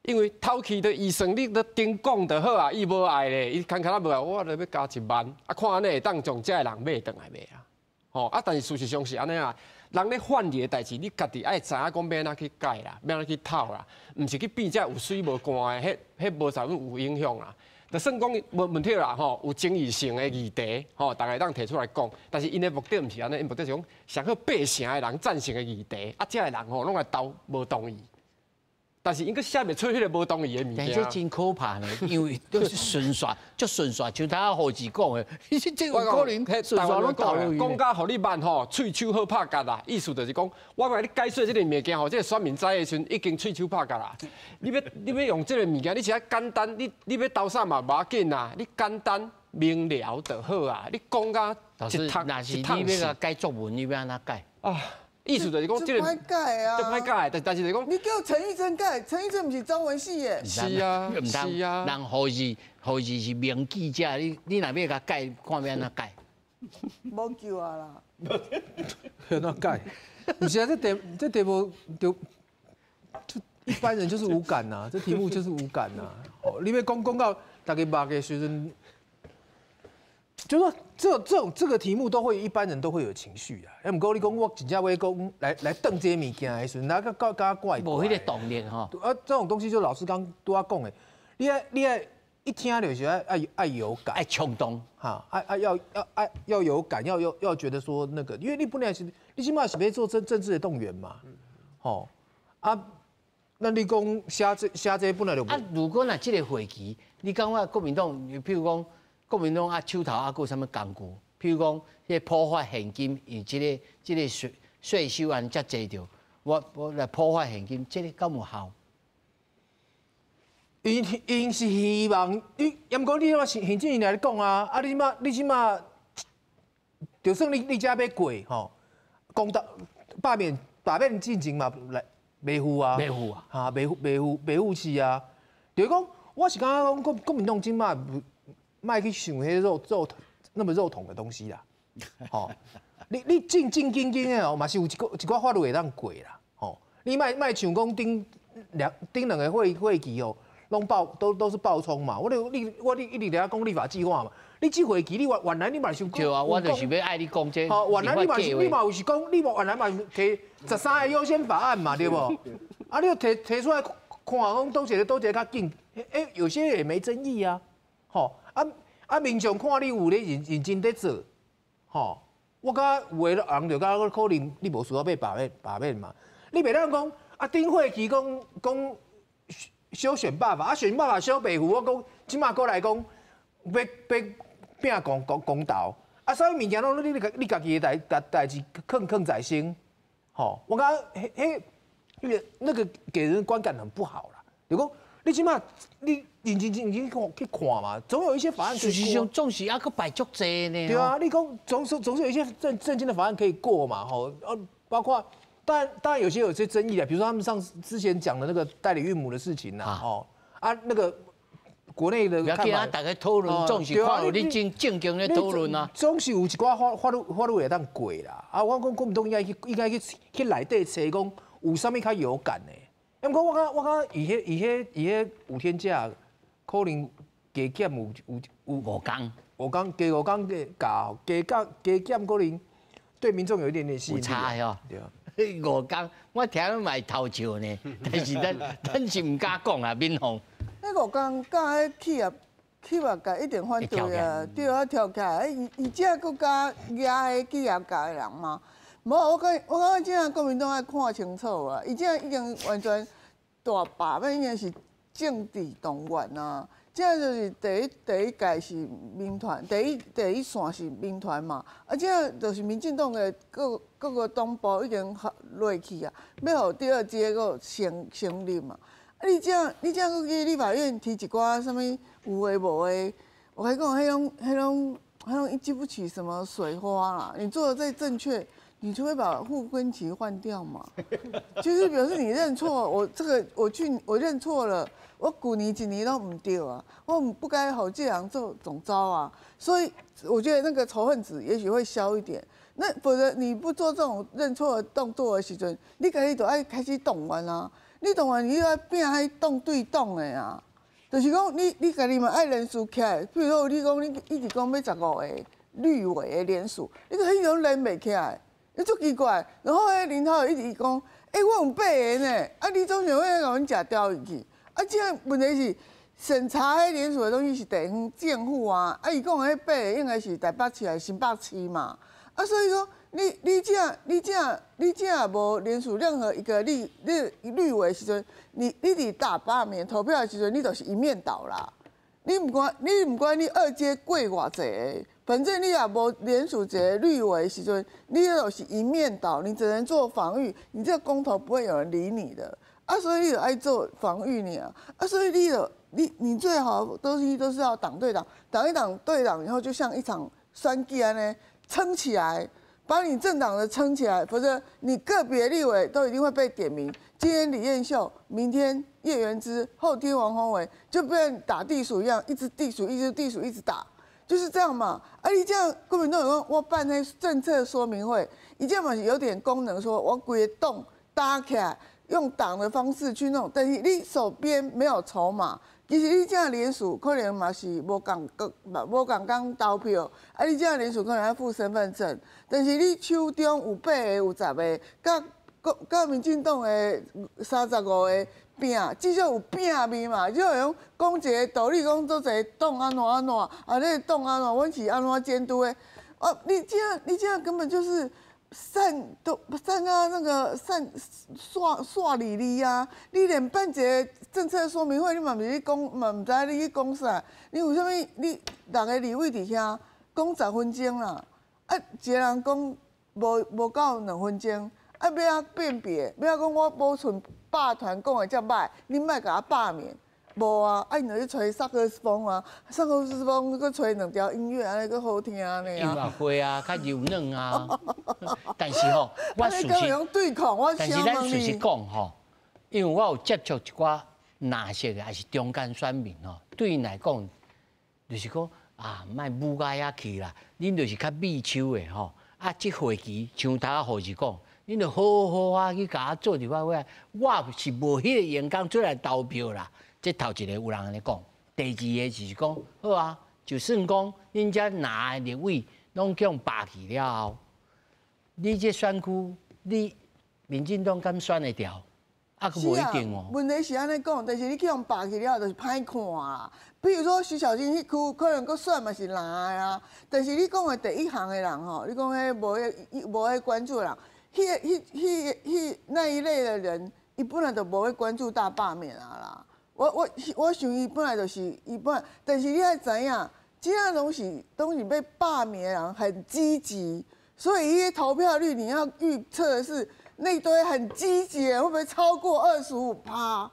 因为偷去的预算你都顶讲就好啊，伊无爱咧，伊牵牵仔无爱，我就欲加一万，啊，看按呢会当将遮的人买转来袂啊？吼啊，但是事实上是按呢啊。人咧犯你的代志，你家己爱知影讲欲按怎去改啦，欲按怎去讨啦，毋是去变这有水无干的，彼无啥物有影响啦。就算讲无问题啦，吼，有争议性的议题，吼，逐家会当提出来讲。但是𪜶的目的毋是按呢，𪜶目的是讲，上好八成的人赞成的议题，啊，遮的人吼拢来投无同意。但是𪜶阁写袂出彼个无同意的物件。但这真可怕呢，因为都是顺煞，足顺煞，像头何志讲的，这有可能顺煞拢投落去。讲甲予你慢吼，喙手好拍结啦，意思就是讲，我共你解说这个物件吼，这个选民知的时阵已经喙手拍结啦。你欲用这个物件，你是爱简单，你欲投啥嘛无要紧啦，你简单明了就好啊。你讲甲一读，若是你欲共改作文，你欲按怎改？啊？意思就是讲，这个歹改啊，这歹改，但是就是讲，你叫陈玉珍改，陈玉珍毋是中文系的，是啊，是啊，人何志是名记者，你若欲共改，看欲按怎改？无救啊啦！欲按怎改？毋是啊，这题目就一般人就是无感呐，这题目就是无感呐。哦，你欲讲讲到逐家目的时阵。就说这种这个题目都会一般人都会有情绪啊。哎，毋过你讲我真正欲讲来转这个物件的时阵，那个较较怪。无彼个动力吼。啊，这种东西就老师刚拄仔讲的，你爱一听就是爱有感，爱冲动，哈，爱爱要要爱要有感，要觉得说那个，因为你本来是你起码是欲做政治的动员嘛，吼啊，那你讲写这本来就啊，如果若这个会期，你感觉国民党，譬如讲，国民党啊，手头犹阁有啥物工具？譬如讲，彼个普发现金，用这个税收案遮济著，我來破壞現金，這個敢有效？𪜶是希望，你，毋過你嘛是現正來講啊，啊你這馬，就算你遮欲過吼，公投罷免進前嘛來袂赴啊，袂赴啊，哈袂赴去啊，就是講我是感覺講國民黨這馬莫去想彼肉肉那麼肉統的東西啦，吼，你正正經經的哦，嘛是有一寡法律會當過啦，吼，你莫像講頂兩個會期哦。攏爆都是爆衝嘛！我你你我你一直佇遐講立法計劃嘛，你這會期你原來你嘛是對啊，我就是欲愛你講這。吼，原來你嘛是你嘛有是講，你嘛原來嘛是提13個優先法案嘛，對無？啊，你提出來看，講佗一個較緊，欸，有些也沒爭議啊，吼啊民眾看你有咧認真佇做，吼，我感覺有的人就感覺可能你無需要欲罷免嘛，你袂當講啊，頂會期講。修選罷法啊，選罷法修袂赴，我講這馬閣來講，欲拼公投，啊，啥物物件攏你家己的代誌囥在身，吼，我感覺彼那個給人觀感很不好啦。就講你這馬你認真認真去看嘛，總有一些法案。事實上總是猶閣排足濟呢。對啊，你講總是有一些正經的法案可以過嘛，吼，包括。當然有些爭議的，比如說他們上之前講的那個代理孕母的事情呐，哦啊那個國內的看法，大家討論總是看有你正經咧討論啊，總是有一寡法律會當過啦。啊，我講國民黨應該去內底揣講有啥物較有感的。毋過我感覺伊彼5天假可能加減有5工，5工加5工加減可能對民眾有一點點吸引力。有差喲。對啊。5工，我聽嘛會偷笑呢，但是咱是毋敢講啊，敏鳳。彼5工佮彼企業界一定反對啊，對啊，跳起來，伊這閣加攑彼企業界的人嘛。無，我感覺這國民黨愛看清楚啊，伊這已經完全大罷免，已經是政治動員啊。這就是第一屆是民團，第一線是民團嘛。啊，這就是民進黨的各個黨部已經落去啊，欲予第二階閣成立嘛。啊，你這閣去立法院提一寡啥物有的無的，我共你講，彼種激不起什麼水花啦。你做的再正確，你就會把傅崐萁換掉嘛？就是表示你認錯，我這個我去我認錯了。我舊年一年攏毋對啊，我不該予這人做總召啊，所以我覺得那個仇恨值也許會消一點。那否則你不做這種認錯的動作的時陣，你家己就愛開始動員啊！你動員，你又愛拼彼黨對黨的啊，就是講你家己嘛愛聯署起來。比如說你講你一直講欲15個綠委的聯署，你個彼種連袂起來，你足奇怪。然後彼林濤一直講，欸，我有八個呢，啊，你總想欲共阮食掉去。啊，這個問題是審查彼聯署的東西是地方政府啊，啊，伊講的彼八個應該是台北市還是新北市嘛？啊，所以講你這無聯署任何一個立委的時陣，你佇大罷免投票的時陣，你就是一面倒啦。你毋管你二階過偌濟個，反正你若無聯署一個立委的時陣，你就是一面倒，你只能做防禦，你這個公投不會有人理你的。啊，所以你就愛做防禦呢啊，所以你就你最好東西都是要黨對黨，黨一黨對黨，然後就像一場選舉按呢撐起來，把你政黨的撐起來，否則你個別立委都一定會被點名。今天李彥秀，明天葉元之，後天王鴻薇，就變打地鼠一樣，一直地鼠，一直地鼠，一直打，就是這樣嘛。啊，你這樣國民黨講我辦彼政策說明會，伊這樣嘛是有點功能，說我規個黨打起來。用黨的方式去弄，但是你手邊沒有籌碼，其實你這樣聯署可能嘛是無仝工投票，啊，你這樣聯署可能愛附身份證，但是你手中有八個、有10個，佮民進黨的35個拼，至少有拼味嘛，就會用講一個道理，講做一個黨按怎按怎，啊，你黨按怎，阮是按怎監督的，哦，你這樣根本就是。散都散啊，那個散散離離啊！你連辦一個政策說明會，你嘛毋是咧講，嘛毋知你去講啥？你為啥物你六個立委佇遐講10分鐘啦？啊，一個人講無夠2分鐘，啊，啊，欲按辨别，欲按讲我无像霸团讲的遮䆀，你莫共我罢免。无啊，啊，𪜶就去吹萨克斯风啊，萨克斯风阁吹两条音乐，按呢阁好听呢啊。音乐会啊，较柔软啊。但是吼，我事实对抗，我但是咱事实讲吼，因为我有接触一寡蓝色的，抑是中间选民吼，对𪜶来讲，就是讲啊，莫舞到遐去啦，恁就是较美手的吼。啊，这会期像头仔护士讲，恁就好好啊去共我做一摆会，我是无彼个闲工出来投票啦。这头一个有人按呢讲，第二个就是讲，好啊，就算讲恁遮蓝的立委拢予罢去了后，你这选区，你民进党敢选会牢？啊，阁无一定哦。问题是按呢讲，但是你去予罢去了后，就是歹看啦。比如说徐巧芯彼区可能阁选嘛是蓝的啊，但是你讲的第一行的人吼，你讲彼无彼无彼关注的人，彼个彼彼彼那一类的人，伊本来就无咧关注大罢免啊啦。我想伊本来就是伊本来，但是你爱知影，这样拢是欲罢免的人很积极，所以伊投票率你要预测的是那堆很积极的会不会超过25%？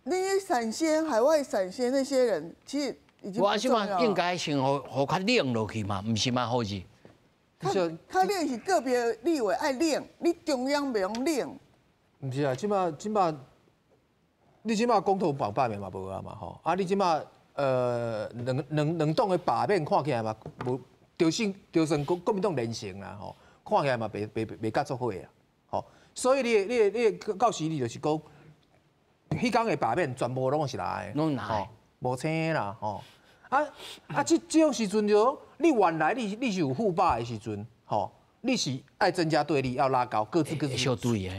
那些闪先海外闪先那些人，其实已经我这马应该先予予较冷落去嘛，毋是嘛？好是。较冷是个别立委爱冷，你中央袂用冷。毋是啊，这马。你这马公投绑罢免嘛无啊嘛吼，啊你这马两党的罢免看起来嘛无，就算国民党连胜啦吼，看起来嘛袂佮足火啊，吼，所以你到时你就是讲，彼工的罢免全部拢是蓝的，拢蓝，无青啦吼，啊这种时阵就你原来你是有护罢的时阵吼，你是爱增加对立，要拉高各自各自，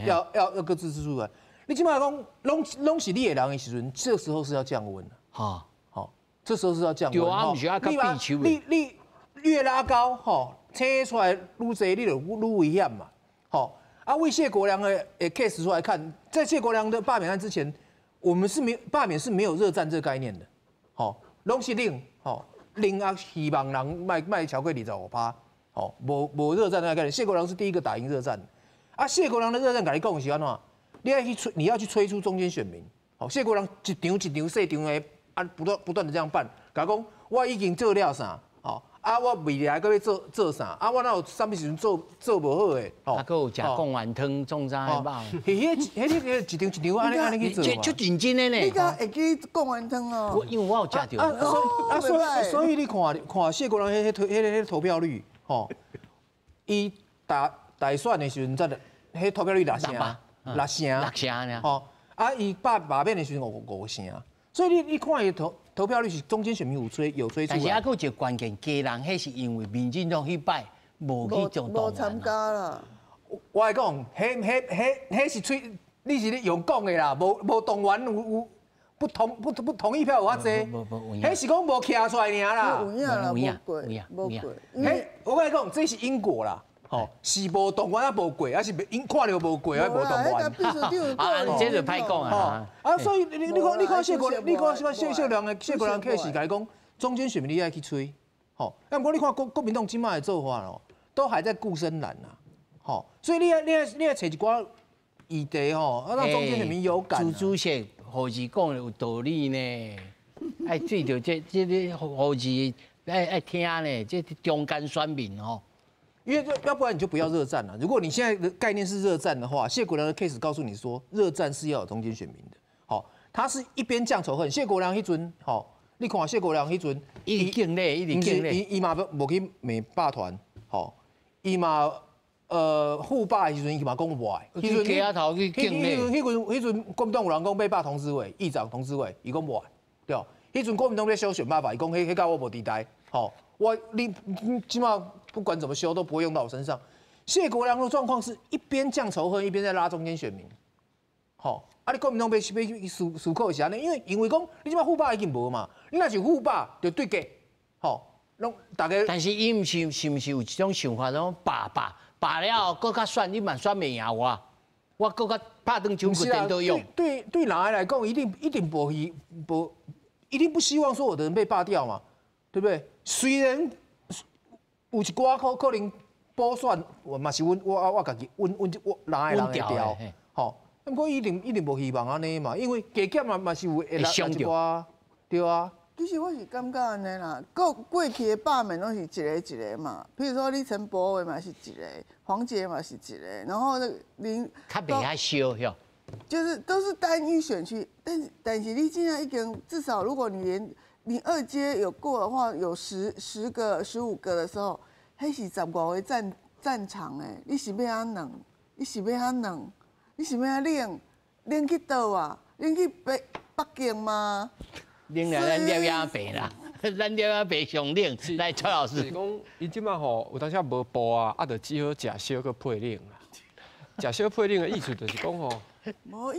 要各自出来。你这马讲拢是你的人的时阵，这时候是要降温。哈，好，这时候是要降温。对啊，毋是爱较避手。你越拉高，吼，青出来愈济，你就愈危险嘛。吼，啊，为谢国梁的 case 出来看，在谢国梁的罢免案之前，我们是没罢免是没有热战这个概念的。吼，拢是冷，吼，冷啊，希望人莫莫超过25%，吼，无热战那个概念。谢国梁是第一个打赢热战。啊，谢国梁的热战，共你讲是按怎？你要去催，你要去催出中间选民。好，谢国梁一场一场细场的啊，不断不断的这样办。共讲我已经做了啥？吼啊，我未来阁欲做做啥？啊，我哪有啥物时阵做无好的？啊，阁有食贡丸汤，创啥的肉？彼一场一场按呢按呢去做嘛。足认真的呢。你敢会记贡丸汤哦？我因为我有食著。啊，所以你看看谢国梁彼投票率，吼，伊大选的时阵，才彼投票率六成。六成，六成尔。吼，啊，伊罢免的时阵五成，所以你看伊投票率是中间选民有催出来。但是犹阁有一个关键，家人彼是因为民进党彼摆无去做动员。无参加啦。我来讲，彼是吹，你是咧用讲的啦，无动员有不同意票有遐济，彼是讲无徛出来尔啦。有影啦，无过，无过。彼我共你讲，这是因果啦。吼，是无动员啊，无过，抑是𪜶看著无过，抑无动员。啊，这就歹讲啊。啊，所以你看谢国，你看谢国梁 case 共你讲，中间选民你爱去催，吼。啊，毋过你看国民党这马的做法哦，都还在顾深蓝呐，吼。所以你爱揣一寡议题吼，啊，让中间选民有感。朱主席护士讲的有道理呢，爱对著这个护士爱听呢，这中间选民吼。因为要不然你就不要热战了。如果你现在的概念是热战的话，谢国梁的 case 告诉你说，热战是要有中间选民的。好，他是一边降仇恨。谢国梁彼阵，吼，你看谢国梁彼阵，伊敬咧，一直敬咧，伊嘛无去骂霸团，吼，伊嘛护罢的时阵，伊嘛讲无爱。去街仔头去敬咧。彼阵国民党有人讲欲罢童子会，议长童子会，伊讲无爱，对。彼阵国民党咧修选罢法，伊讲彼佮我无佇代，吼，你这马不管怎么修都不会用到我身上。谢国梁的状况是一边降仇恨，一边在拉中间选民。吼，啊，你国民党欲欲思考是按呢，因为讲你这马护罢已经无嘛，你若是护罢就对决，吼，拢大家。但是伊毋是是毋是有一种想法，讲罢罢罢了后，阁较选，你嘛选袂赢我，我阁较拍转手阁颠倒用。对，蓝的来讲，一定无希无，一定不希望说我的人被罢掉嘛，对不对？虽然有一寡可能补选嘛是阮我我家己阮阮我人的人会调，吼。毋过一定一定无希望按呢嘛，因为加减嘛嘛是有会来一寡，对啊。其实我是感觉按呢啦，过过去的罢免拢是一个一个嘛，譬如说你陈柏惟嘛是一个，黄捷嘛是一个，然后那个林较袂遐烧哟。就是都是单一选区，但是你现在已经至少，如果你连你二阶有过的话，有10个、15个的时候，彼是15个战场诶，你是欲按怎？你是欲按怎？你是欲按冷？冷去佗啊？冷去北京吗？冷来咱了也白啦，咱了也白上冷。来，蔡老师，是讲伊这马吼有当时无步啊，啊，就只好食烧阁配冷啦。食烧配冷的意思就是讲吼，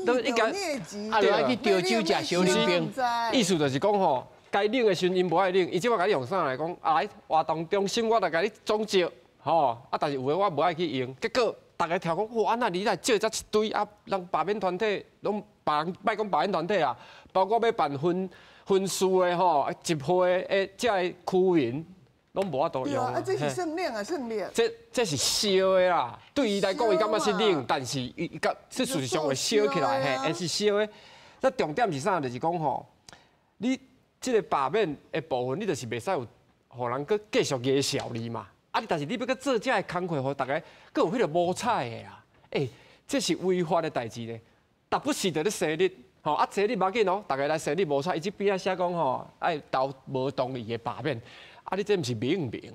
都应该啊，就去潮州食烧冷冰。意思就是讲吼，该冷的时阵𪜶无爱冷，伊这马共你用啥来讲？啊来活动中心我来共你总召，吼啊，但是有的我无爱去用，结果逐家跳讲，哇，啊那你来招遮一堆啊，人罢免团体拢别人莫讲罢免团体啦，包括欲办分区的吼，集会的这个区民，拢无法度用。啊，这是算冷啊，算冷。这是烧的啦，对伊来讲，伊感觉是冷，但是伊伊觉这事实上会烧起来，嘿，会是烧的。那重点是啥？就是讲吼，你这个罢免的部分，你就是袂使有，予人阁继续言笑你嘛。啊，但是你欲阁做这个工课，予逐家阁有彼个摸彩的啦。欸，这是违法的代志呢，逐不时伫咧生日。吼啊，这你无要紧哦，逐家来生日无彩，伊这边仔写讲吼，爱投无同意的罢免，啊，你这毋是明明？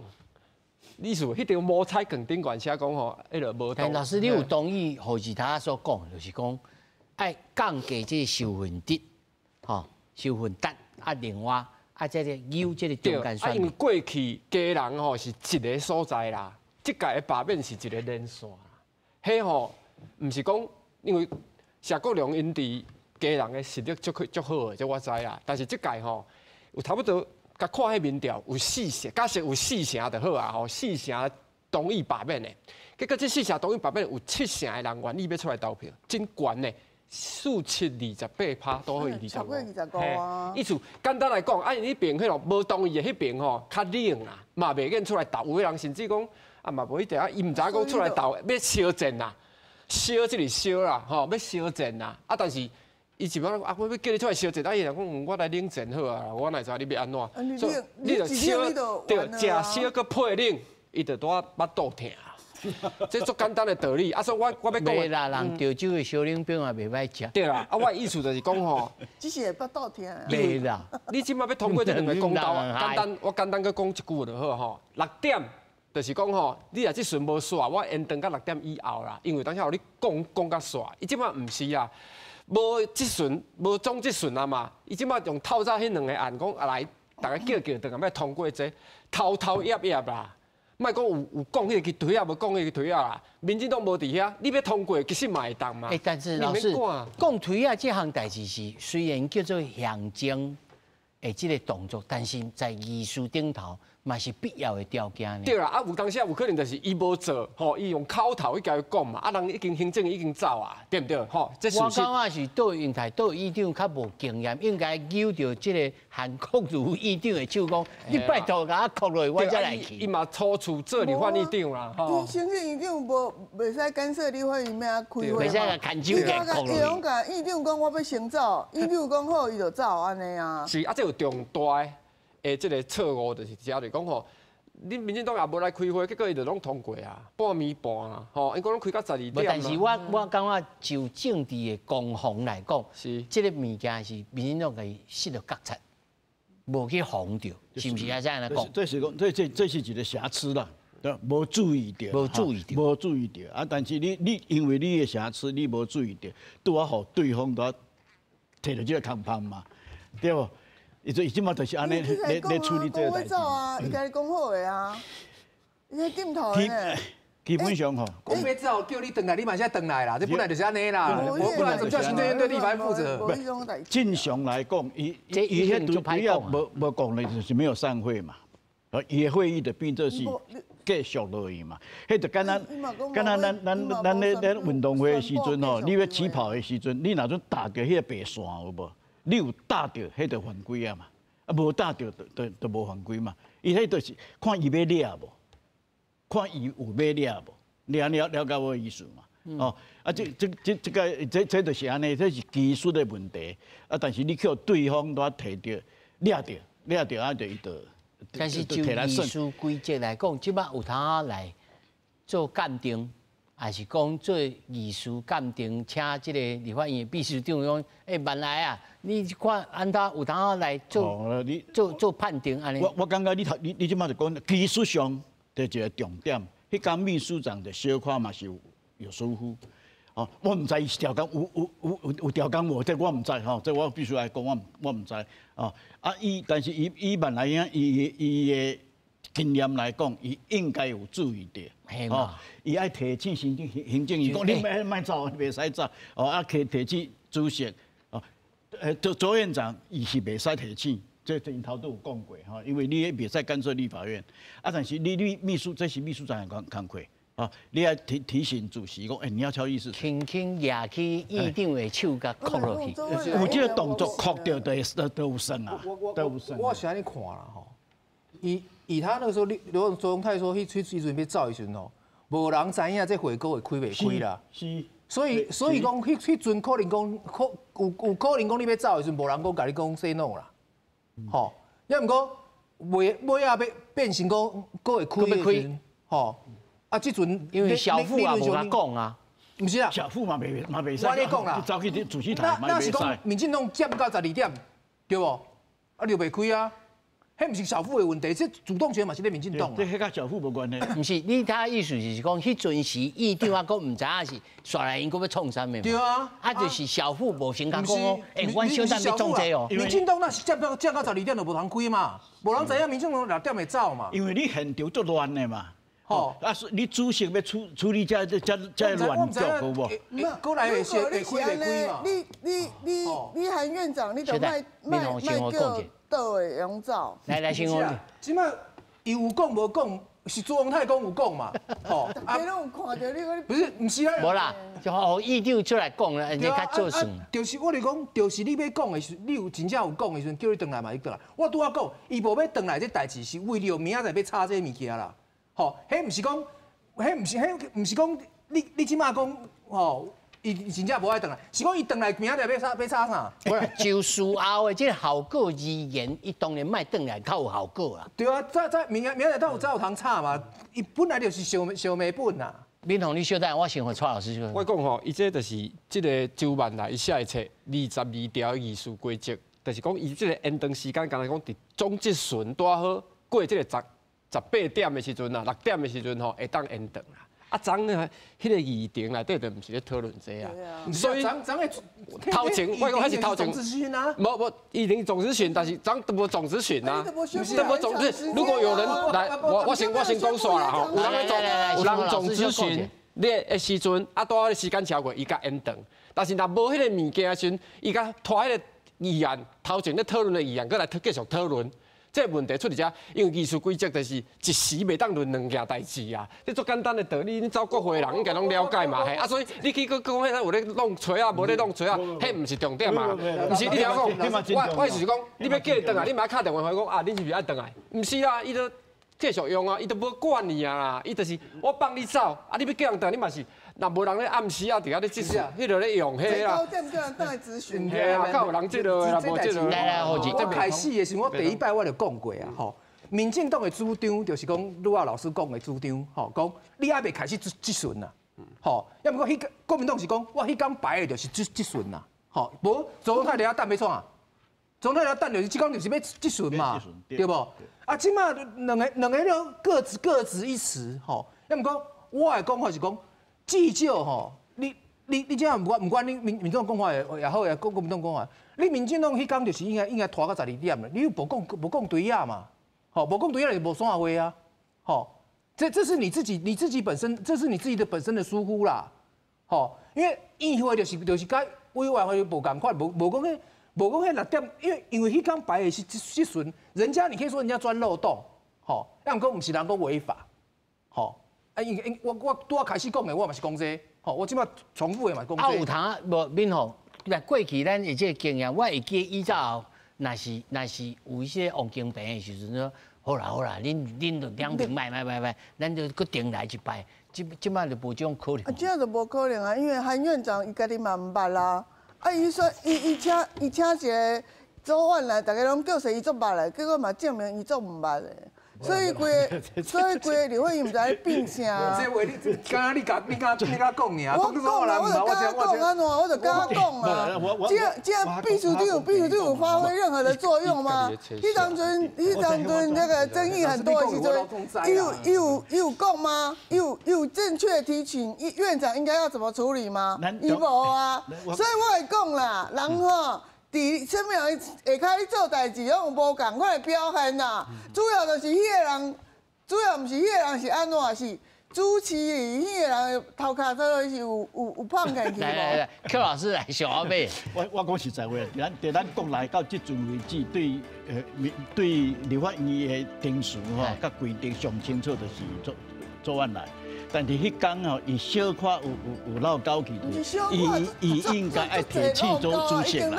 你是彼张摸彩券顶悬写讲吼，彼个无同。老师，你有同意何其他所讲，就是讲爱降低这个授权值，吼，授权值啊，另外啊，这个有这个中间选。啊，因为过去家人吼是一个所在啦，这届的罢免是一个连线啦。彼吼毋是讲，因为谢国梁𪜶伫家人的实力足足好的，这我知啦。但是这届吼，有差不多，共看彼民调有四成，假设有四成就好啊吼，四成同意罢免的。结果这四成同意罢免，有七成的人愿意欲出来投票，真悬呢，四七28%，都可以25。超过25啊！意思简单来讲，啊，𪜶彼边彼个无同意的彼边吼，较冷啦，嘛袂愿出来投。有的人甚至讲啊，嘛无一定啊，伊毋知影讲出来投欲相战啦，烧这是烧啦，吼，欲相战啦，啊，但是。伊一般啊，我欲叫你出来相战，啊，伊就讲，我来冷战好啊，我哪知你欲按怎？所以你就烧，对，食烧阁配冷，伊就拄仔腹肚疼。这足简单的道理。啊，所以我欲讲。袂啦，人潮州的烧冷冰也袂歹食。对啦，啊，我的意思就是讲吼，只是会腹肚疼。袂啦，你这马欲通过这两个公投，简单，我简单阁讲一句就好吼。六点就是讲吼，你若这时阵无煞，我延长到六点以后啦，因为当时予你讲讲甲煞。伊这马毋是啊。无质询，无总质询啊嘛！伊这马用透早彼两个案讲啊来，逐家叫叫，转来欲通过这个，偷偷掖掖啦。莫讲有讲彼个槌仔，无讲彼个槌仔啦。民进党无伫遐，你欲通过，其实嘛会当嘛。欸，但是老师讲槌仔这项代志是虽然叫做象征的这个动作，但是在议事顶头嘛是必要的条件呢。对啦，啊有当时有可能就是伊无做，吼，伊用口头去共伊讲嘛，啊人已经行政已经走啊，对毋对？吼，这我感觉是杜英台杜院长较无经验，应该揪著这个韩国瑜院长的手讲，你拜托共我扣落去，我才来去。伊嘛初次做立法院长啦，吼。伊行政院长无袂使干涉立法院欲按怎开会。袂使共牵手共扣落去。伊拢共院长讲我欲先走，院长讲好，伊就走按呢啊。是啊，这有重大的这个错误，就是遮就是讲吼，你民进党也无来开会，结果伊就拢通过啊，半暝半啊，吼，𪜶讲拢开到12点。但是我感觉就政治的攻防来讲，是这个物件是民进党共失了觉察，无去防著，是毋是啊？这样来讲，这是讲这是一个瑕疵啦，对，无注意著，无注意著，无注意著啊！但是你因为你的瑕疵，你无注意著，拄仔予对方拄仔提著这个空芳嘛，对无？伊这伊这马就是按呢咧处理这个代志。走啊，伊共你讲好的啊，伊咧点头呢。基本上吼，讲欲走叫你转来，你嘛是爱转来啦。这本来就是按呢啦。不然怎么叫行政院对立法负责？正常来讲，伊伊彼主要无无讲的就是没有散会嘛。伊的会议就变做是继续落去嘛。彼就敢若敢若咱咧运动会的时阵吼，你欲起跑的时阵，你若阵踏著彼个白线有无？你有踏著，彼就犯规啊嘛；啊，无踏著，就无犯规嘛。伊彼就是看伊欲掠无。看伊有欲掠無？你了了解我的意思嘛？哦，啊，這這這這個這這就是按呢，這是技術的問題。啊，但是你去予對方都提著掠著掠著啊，就伊就。但是就議事規則來講，這擺有通來做鑑定，還是講做議事鑑定，請這個立法院的秘書長講，欸，萬來啊，你看按怎有通來做做做判定按呢？我感覺你頭你你這擺就講技術上的一個重點，彼工秘書長就小可嘛是有疏忽，哦，我毋知伊是調工有有有有有調工無，這我毋知吼，這我必須來講，我毋知哦。啊，伊但是伊伊萬來影，伊伊的經驗來講，伊應該有注意著，哦，伊愛提醒行政行政院講，你莫莫走，你袂使走，哦，啊，提提醒主席，哦，周周院長伊是袂使提醒，這𪜶頭拄有講過吼，因為你袂使干涉立法院，啊，但是你你秘書這是秘書長的工工課。哦，你愛提提醒主席講，欸，你要敲議事。輕輕舉起議長的手，共扣落去。有這個動作，扣著就都有算啊，都有算。我是按呢看啦吼，以以他那個時候，劉卓榮泰說，彼彼時陣欲走的時陣吼，無人知影這會閣會開袂開啦。是。所以所以講，彼彼陣可能講，可有有可能講你欲走的時陣，無人閣共你講 say no 啦。吼，抑毋過尾尾仔欲變成講閣會開的時陣，吼。啊！這陣因為小傅也無共講啊，毋是啊，小傅嘛袂嘛袂使。我咧講啦，走去主席台那那是講民進黨佔到12點，對無？啊，就袂開啊。彼毋是小傅的問題，這主動權嘛是咧民進黨。這彼佮小傅無關係。毋是，你他意思是講，彼陣時議長啊，閣毋知影是煞來𪜶閣欲創啥物嘛？對啊。啊，就是小傅無先共講哦，欸，阮小等欲創這哦。民進黨若是佔到佔到12點就無通開嘛，無人知影民進黨6點會走嘛。因為你現場足亂的嘛。哦，啊，你主席欲處處理這這這這亂局，好無？過來會會開袂開嘛？你你你你韓院長，你就莫莫莫叫倒的用走。來來，先我。這擺伊有講無講，是朱宏泰講有講嘛？吼，啊，攏有看著你不是，毋是啊。無啦，就予議長出來講啦，人家較做算。就是我咧講，就是你欲講的時，你有真正有講的時陣，叫你轉來嘛，你轉來。我拄仔講，伊無欲轉來這代誌，是為著明仔載欲吵這物件啦。吼，彼毋是講，彼毋是，彼毋是講，你你這擺講，吼，伊真正無愛轉來，是講伊轉來明仔載欲吵欲吵啥？就事後的這個效果而言，伊當然莫轉來較有效果啊。對啊，再再明仔明仔載有才有通吵嘛，伊本來就是燒燒麥本啊。敏宏，你稍等，我先予蔡老師說。我講吼，伊這就是這個周萬來伊寫的冊22條議事規則，就是講伊這個延長時間，敢若講佇總質詢拄好過這個十八點的時陣啊，6點的時陣吼會當延長啦。啊，昨呢，彼個議程內底就毋是咧討論這啊。所以頭前我講彼是頭前，無無議程總質詢，但是昨都無總質詢啊，都無總質。如果有人來，我我先我先講煞啦吼，有人咧總有人總質詢咧的時陣，啊，拄好時間超過，伊才延長。但是若無彼個物件的時陣，伊共拖彼個議案頭前咧討論的議案，閣來繼續討論。這個問題出佇遮，因為議事規則就是一時袂當論兩件代誌啊。這足簡單的道理，你走國會的人應該攏了解嘛，嘿。啊，所以你去閣講彼個有咧弄槌仔，無咧弄槌仔，彼毋是重點嘛。毋是你聽我講，我我意思是講，你欲叫伊轉來，你嘛愛敲電話予伊講啊，你是毋是愛轉來？毋是啦，伊都繼續用啊，伊都無管你啊啦，伊就是我放你走，啊，你欲叫人轉來，你嘛是。若無人咧暗時啊，佇遐咧質詢，彼个咧用彼啦。九點叫人轉來質詢。嘿啊，較有人這個啦，無這個。來來，我開始的時候，我第一擺我就講過啊，吼，民進黨的主張就是講，呂老師講的主張，吼，講你猶未開始質詢啊，吼，抑毋過彼國民黨是講，我彼工排的就是質質詢啦，吼，無卓榮泰佇遐等欲創啊？卓榮泰佇遐等就是這工就是欲質詢嘛，對無？啊，這擺兩个兩个了各執各執一詞，吼，抑毋過我的講法是講。至少吼，你你你這樣毋管毋管你民民進黨講法也好，也國國民黨講法，你民進黨彼工就是應該應該拖到12點啦，你又無講無講對仔嘛，吼，無講對仔就無散會啊，吼，這這是你自己你自己本身，這是你自己的本身的疏忽啦，吼，因為議會就是就是佮委員會無仝款，無無講彼無講彼6點，因為因為彼工排的是質詢，人家你可以說人家鑽漏洞，吼，抑毋過毋是人講違法，吼。啊，因因我我拄仔開始講的，我嘛是講這個，吼，我這擺重複的嘛講這個。啊，有通無敏宏？來過去咱的這個經驗，我會記以前若是若是有一些王金平的時陣，予好啦好啦，恁就兩邊莫莫莫莫，咱就閣重來一擺，這擺就無這種可能。啊，這就無可能啊，因為韓院長伊家己嘛毋捌啦，啊，伊說伊請一個周萬來，大家攏叫說伊足捌的，結果嘛證明伊足毋捌的。所以規個立法院毋知咧變啥。這話你，敢若你敢講爾？我講啦，我就敢講按怎，我就敢講啊。這秘書長有發揮任何的作用嗎？彼當陣那個爭議很多的時陣，伊有講嗎？伊有正確提醒院長應該要怎麼處理嗎？伊無啊。所以我會講啦，人吼，佇啥物人下跤咧做代誌，攏有無仝款的表現啦。主要就是彼個人，主要毋是彼個人是按怎，是主持彼個人頭殼這是有胖起去無？來來來，邱老師來小阿妹。我講實在話，佇咱國內到這陣為止，對立法院的程序吼，佮規定上清楚，就是周萬來。但是彼工吼，伊小可有漏勾去，伊應該愛提請主主席啦。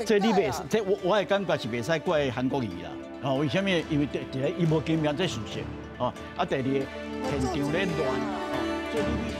這你袂，這我的感覺是袂使怪韓國瑜啦。吼，為啥物？因為第一伊無經驗，這事實。吼，啊，第二現場咧亂，所以你。